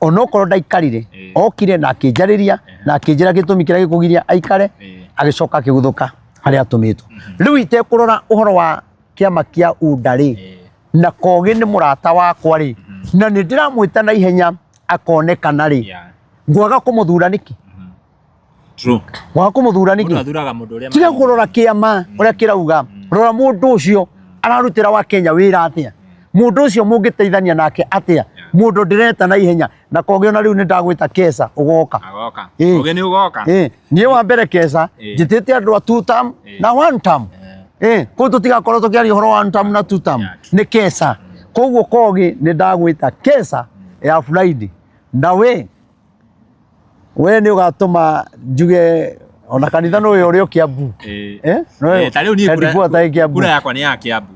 Onokorwo ndaikarire, Ĩĩ. okire na akĩnjarĩria na akĩnjĩra gĩtũmi kĩrĩa gĩkũgiria aikare, Ĩĩ. agĩcoka akĩguthũka harĩa atũmĩtwo. Rĩu itekũrora ũhoro wa kĩama kĩa UDA rĩ, Ĩĩ. na Kogi nĩ mũrata wakwa rĩ, na nĩ ndĩramwĩta na ihenya akonekana rĩ, Yeah. ngwaga kũmũthura nĩkĩ? True. Ngwaga kũmũthura Mũndũ nĩkĩ? athuraga mũndũ ũrĩa Tiga kũrora kĩama ũrĩa kĩrauga, rora mũndũ ũcio ararutĩra wa Kenya wĩra atĩa, mũndũ ũcio mũngĩteithania nake atĩa, mũndũ ndĩreta na ihenya. Na Kogi ona rĩu nĩ ndagwĩta Kesa ũgoka. Agoka. Ĩĩ. Kogi nĩ ũgoka. Ĩĩ, niĩ wa mbere Kesa Ĩĩ. njĩtĩte andũ a two term na one term. Ĩĩ, kũu tũtigakorwo tũkĩaria ũhoro wa one term na two term, nĩ Kesa. Koguo Kogi nĩ ndagwĩta Kesa ya Friday, na we we nĩ ũgatũma njuge ona kanitha nĩ ũyũ ũrĩ o Kiambu. Ĩĩ. Eh? Nĩ Ĩĩ, ta rĩu niĩ kura- headquarter ĩ Kiambu. kura yakwa nĩ ya Kiambu.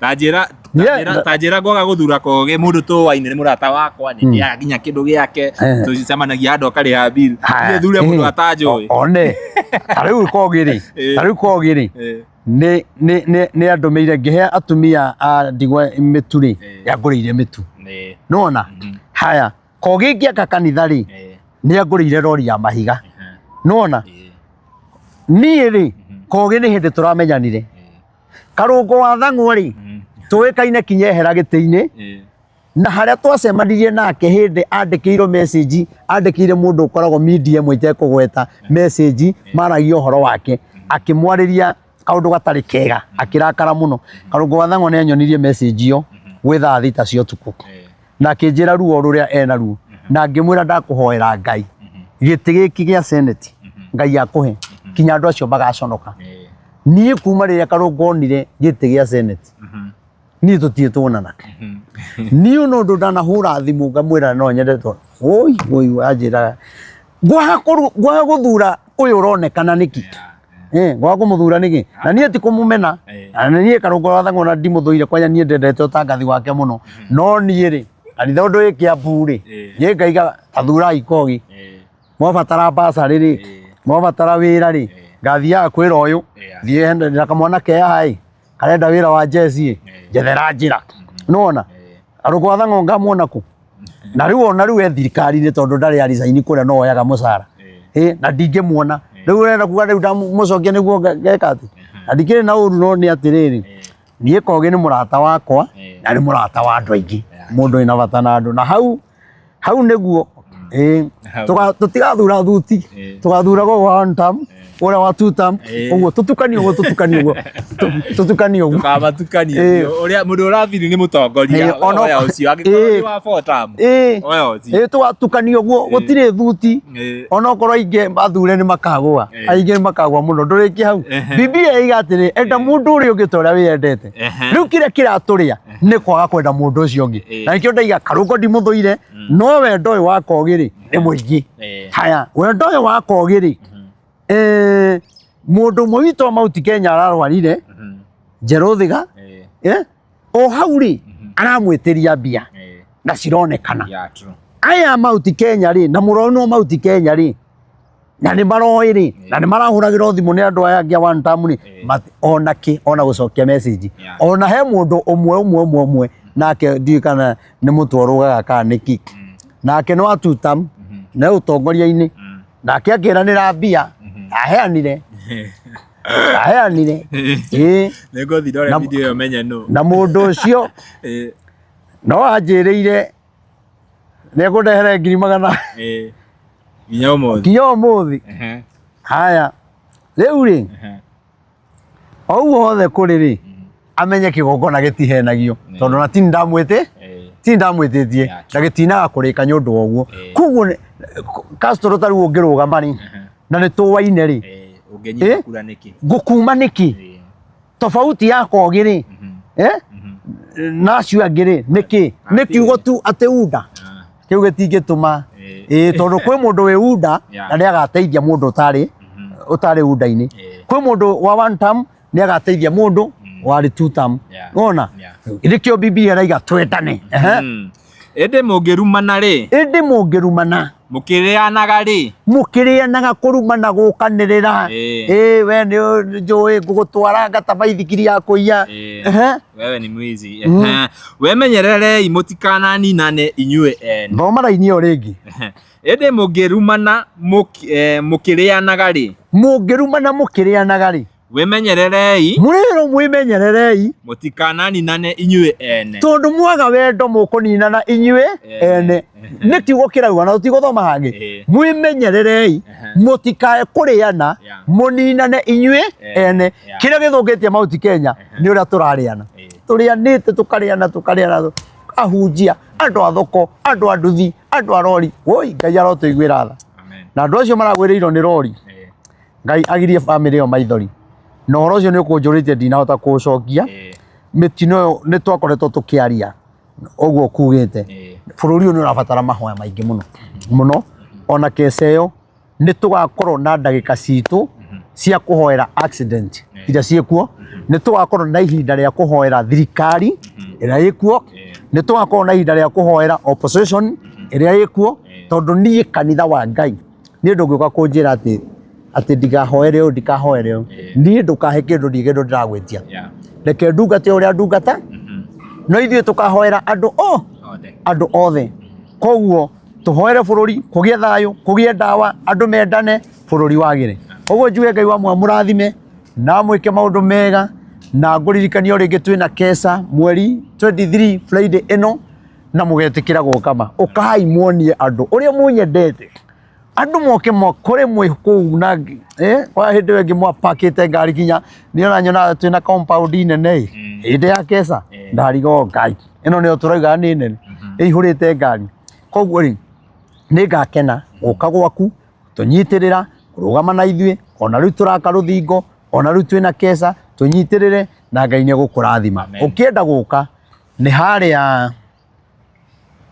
Ta njĩra Yeah, ta njĩra ngwaga gũthura Kogi mũndũ tũwaine nĩ mũrata wakwa nĩ ndĩaga nginya kĩndũ gĩake Eh. tũcemanagia handũ akarĩha bill. Haya, Niĩ thure mũndũ ĩĩ. atanjũĩ. One ta rĩu Kogi rĩ, Ĩĩ. ta rĩu Kogi rĩ, Ĩĩ. nĩ nĩ nĩ nĩ andũmĩire ngĩhe atumia a ndigwa mĩtu rĩ, Ĩĩ. yangũrĩire mĩtu. Ĩĩ. Nĩwona? Haya, Kogi ngĩaka kanitha rĩ, Ĩĩ. nĩ angũrĩire rori ya mahiga. Nĩwona? Ĩĩ. Niĩ rĩ, Kogi nĩ hĩndĩ tũramenyanire. Ĩĩ. Karũngo wa Thang'wa rĩ, tũĩkaine kinya ehera gĩtĩ-inĩ, na harĩa twacemanirie nake hĩndĩ andĩkĩirwo message, andĩkĩire mũndũ ũkoragwo media ĩmwe itekũgweta message, maragia ũhoro wake, akĩmwarĩria kaũndũ gatarĩ kega, akĩrakara mũno. Karũngo wa Thang'wa nĩ anyonirie message ĩyo gwĩ thaa thita cia ũtukũ, na akĩnjĩra ruo rũrĩa enaruo, na ngĩmwĩra ndakũhoera Ngai gĩtĩ gĩkĩ gĩa senate Ngai akũhe kinya andũ acio magaconoka. Niĩ kuma rĩrĩa Karũngo onire gĩtĩ gĩa senate, niĩ tũtirĩ tuonana. Niĩ ona ũndũ ndanahũra thimũ ngamwĩra no nyende to oi oi, anjĩraga ngwaga ngwaga gũthura ũyũ ũronekana nĩkĩ? Eh, ngwaga kũmũthura nĩkĩ? Na niĩ ti kũmũmena. Na niĩ Karũngo wa Thang'wa ona ndimũthũire, kwanja niĩ ndendete ũtangathi wake mũno. No niĩ rĩ, kanitha ũndũ wĩ Kiambu rĩ, niĩ ngaiga tathurai Kogi. Mwabatara basarĩ rĩ, mwabatara wĩra rĩ, ngathiaga kwĩra ũyũ, thiĩ na kamwana ke haha ĩ, karenda wĩra wa jeci ĩ, njethera njĩra. Nĩwona? Karũngo wa Thang'wa ngamuona kũ? Na rĩu ona rĩu e thirikari-inĩ tondũ ndarĩ aricaini kũrĩa no oyaga mũcara. Ĩ, na ndingĩmuona. Rĩu ũrenda kuga rĩu ndamũcokia nĩguo ngeka atĩ? Na ndikĩrĩ na ũru no nĩ atĩrĩrĩ, niĩ Kogi nĩ mũrata wakwa na nĩ mũrata wa andũ aingĩ. Mũndũ wĩna bata na andũ. Na hau hau nĩguo ĩĩ Hau. Tũtigathura thuti, Ĩĩ. tũgathura gũ one term ũrĩa wa two term, Ĩĩ. ũguo tũtukanie ũguo, tũtukanie ũguo, tũtukanie ũguo. Tũkamatukania. Ĩĩ. Ũrĩa mũndũ ũrathiri nĩ mũtongoria. Ĩĩ, ona- Oya ũcio angĩkorwo Ĩĩ. nĩ wa four term. Ĩĩ. Oya ũcio. Ĩĩ, tũgatukania ũguo, gũtirĩ thuti. Ĩĩ. Onokorwo aingĩ mathure nĩ makagũa, Ĩĩ. aingĩ nĩ makagũa mũno. Ndũrĩkie hau. Ehe. Biblia ĩiga atĩrĩ, enda mũndũ ũrĩa ũngĩ ta ũrĩa wĩyendete. Ehe. Rĩu kĩrĩa kĩratũrĩa nĩ kwaga kwenda mũndũ ũcio ũngĩ. Ĩĩ. Na nĩkĩo ndaiga Karũngo ndimũthũire, no wendo ũyũ wa Kogi rĩ nĩ mũingĩ. Ĩĩ. Haya, wendo ũyũ wa Kogi rĩ, mũndũ ũmwe witũ wa Mount Kenya ararwarire, Njerũthiga, Ĩĩ. o hau rĩ aramwĩtĩria mbia Ĩĩ. na cironekana. Yeah, true. Aya Mount Kenya rĩ, na mũrwaru no Mount Kenya rĩ, na nĩ maroĩ rĩ, na nĩ marahũragĩrwo thimũ nĩ andũ aya angĩ a one term rĩ, ona kĩ, ona gũcokia message. Yeah. Ona he mũndũ ũmwe ũmwe ũmwe ũmwe nake ndiũĩ kana nĩ mũtwe ũrũgaga kana nĩkĩ, nake nĩ wa two term, na ũtongoria-inĩ, nake akĩranĩra mbia, aheanire, aheanire. Ĩĩ. Nĩ ngũthiĩ ndore video ĩyo menye nũ. Na mũndũ ũcio Ĩĩ. no anjĩrĩire nĩ ekũndehere ngiri magana Ĩĩ. Nginya ũmũthĩ. Nginya ũmũthĩ. Haya, rĩu rĩ, o ũguo hothe kũrĩ rĩ, amenye kĩgongona gĩtihenagio, tondũ na tini ndamwĩtĩ tini ndamwĩtĩtie na gĩtinaga kũrĩka nĩ ũndũ wa ũguo. Koguo Castro ta rĩu ũngĩrũgama rĩ, na nĩ tũwaine rĩ, Ũngĩnyita kura nĩkĩ? Ngũkuma nĩkĩ? Tofauti ya kogi rĩ, na acio angĩ rĩ, nĩkĩ? Nĩ kiugo tu atĩ UDA kĩu gĩtingĩtũma, ĩĩ, tondũ kwĩ mũndũ wĩ UDA na nĩ agateithia mũndũ ũtarĩ ũtarĩ UDA-inĩ. Kwĩ mũndũ wa one term nĩ agateithia mũndũ warĩ two term. Wona? Nĩkĩo Bibilia ĩraiga twendane. Ehe. Ĩndĩ mũngĩrumana rĩ, Ĩndĩ mũngĩrumana, mũkĩrĩanaga rĩ, mũkĩrĩanaga, kũrumana gũkanĩrĩra, ĩĩ, we nĩ njũĩ ngũgũtwara ngata baithikiri ya kũiya. Ehe. Wewe ni mwizi. Wemenyererei mũtikananinane inyuĩ ene. Thoma raini ĩyo rĩngĩ. Ĩndĩ mũngĩrumana mũkĩrĩanaga rĩ, Mũngĩrumana mũkĩrĩanaga rĩ, wĩmenyererei Mũrĩrwo mwĩmenyererei mũtikananinane inyuĩ ene. Tondũ mwaga wendo mũkũninana inyuĩ ene. Nĩ kiugo kĩrauga na tũtigũthoma hangĩ. Mwĩmenyererei mũtikae kũrĩana mũninane inyuĩ ene. Kĩrĩa gĩthũkĩtie Mount Kenya nĩ ũrĩa tũrarĩana, tũrĩanĩte, tũkarĩana, tũkarĩana, ahunjia, andũ a thoko, andũ a nduthi, andũ a rori. Woi, Ngai arotũiguĩra tha. Amen. Na andũ acio maragwĩrĩirwo nĩ rori, Ngai agirie bamĩrĩ ĩyo maithori. Na ũhoro ũcio nĩ ũkũnjũrĩtie, ndinahota kũũcokia. Mĩtino ĩyo nĩ twakoretwo tũkĩaria ũguo kugĩte, bũrũri ũyũ nĩ ũrabatara mahoya maingĩ mũno mũno. Ona kesa ĩyo nĩ tũgakorwo na ndagĩka citũ cia kũhoera accident iria ciĩkuo, nĩ tũgakorwo na ihinda rĩa kũhoera thirikari ĩrĩa ĩkuo, nĩ tũgakorwo na ihinda rĩa kũhoera opposition ĩrĩa ĩkuo, tondũ niĩ kanitha wa Ngai, niĩ ndũngĩũka kũnjĩra atĩ ndigahoere ũyũ, ndikahoere ũyũ. Niĩ ndũkahe kĩndũ, ndirĩ kĩndũ ndĩragwĩtia. Reke ndungate ũrĩa ndungata, no ithuĩ tũkahoera andũ o Othe. Andũ othe. Koguo tũhoere bũrũri kũgĩe thayũ, kũgĩe ndawa, andũ mendane, bũrũri wagĩre. Ũguo njuge Ngai wa mũrathime na mwĩke maũndũ mega, na ngũririkania o rĩngĩ twĩna keca mweri 23 Friday ĩno, na mũgetĩkĩra gũka ma ũkai muonie andũ ũrĩa mũnyendete, andũ moke makore mwĩ kũu na kwa hĩndĩ ĩyo ĩngĩ mwapakĩte ngari nginya niĩ ona nyonaga twĩna compound nene ĩ, hĩndĩ ya keca ndarigwo Ngai ĩno nĩyo tũrauga nĩ nene ĩihũrĩte ngari. Koguo rĩ, nĩ ngakena gũka gwaku tũnyitĩrĩra kũrũgama na ithuĩ, ona rĩu tũraka rũthingo, ona rĩu twĩna keca, tũnyitĩrĩre na Ngai nĩ egũkũrathima. Amen. Ũkĩenda gũka nĩ harĩa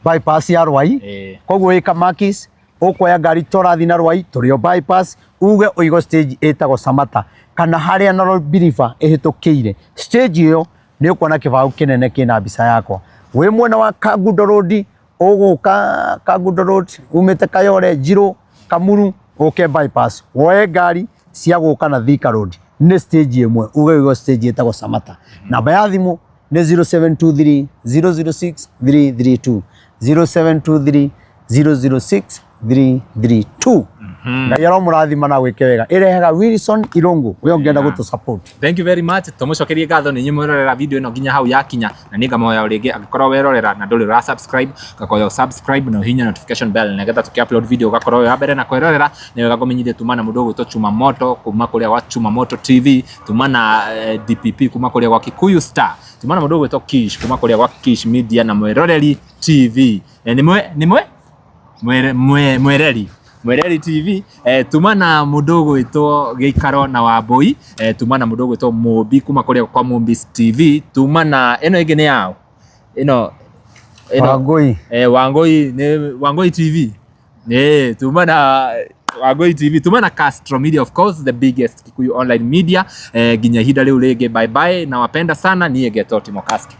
bypass ya Rwai. Koguo wĩ Kamakis ũkuoya ngari tũrathiĩ na Rwai, tũrĩ o bypass, uge ũigo stage ĩtagwo Samata kana harĩa Nairobi River ĩhĩtũkĩire. Stage ĩyo nĩ ũkuona kĩbaũ kĩnene kĩna mbica yakwa. Wĩ mwena wa Kangundo Road, ũgũka Kangundo Road umĩte Kayole, Njirũ, Kamuru, ũke bypass woe ngari cia gũka na Thika Road, nĩ stage ĩmwe, uge ũigo stage ĩtagwo Samata. Namba ya thimũ nĩ 0723 006 332, 0723 006 332. Ngai aromũrathima na gwĩke wega. Ĩrehaga Wilson Irungu we ũngĩenda gũtũ support. Thank you very much. Tũmũcokerie ngatho nĩ inyuĩ mwerorera video ĩno nginya hau yakinya, na nĩ ngamoya o rĩngĩ, angĩkorwo werorera na ndũrĩ ũra subscribe, ngakoya subscribe na ũhihinye notification bell nĩgetha tũkĩ upload video ũgakorwo wĩ wa mbere na kwĩrorera. Nĩ wega ngũmenyithie tuma na mũndũ ũgwĩtwo Chuma Moto kuma kũrĩa gwa Chuma Moto TV, tuma na DPP kuma kũrĩa gwa Kikuyu Star, tuma na mũndũ ũgwĩtwo Kish kuma kũrĩa gwa Kish Media na Mwĩroreri TV. Nĩ mwe nĩ mwe mwere mwe mwereri Mwereri TV, tuma na mũndũ ũgwĩtwo Gĩikaro na Wambũi, tuma na mũndũ ũgwĩtwo Mũmbi kuma kũrĩa kwa Mũmbis TV, tuma na ĩno ĩngĩ nĩ yaũ ĩno ĩno? Wangũi. Wangũi nĩ Wangũi TV. Tuma na Wangũi TV, tuma na Castro Media, of course the biggest Kikuyu online media. Nginya ihinda rĩu rĩngĩ, bye bye, nawapenda sana. Niĩ ngetwo Timo Castro.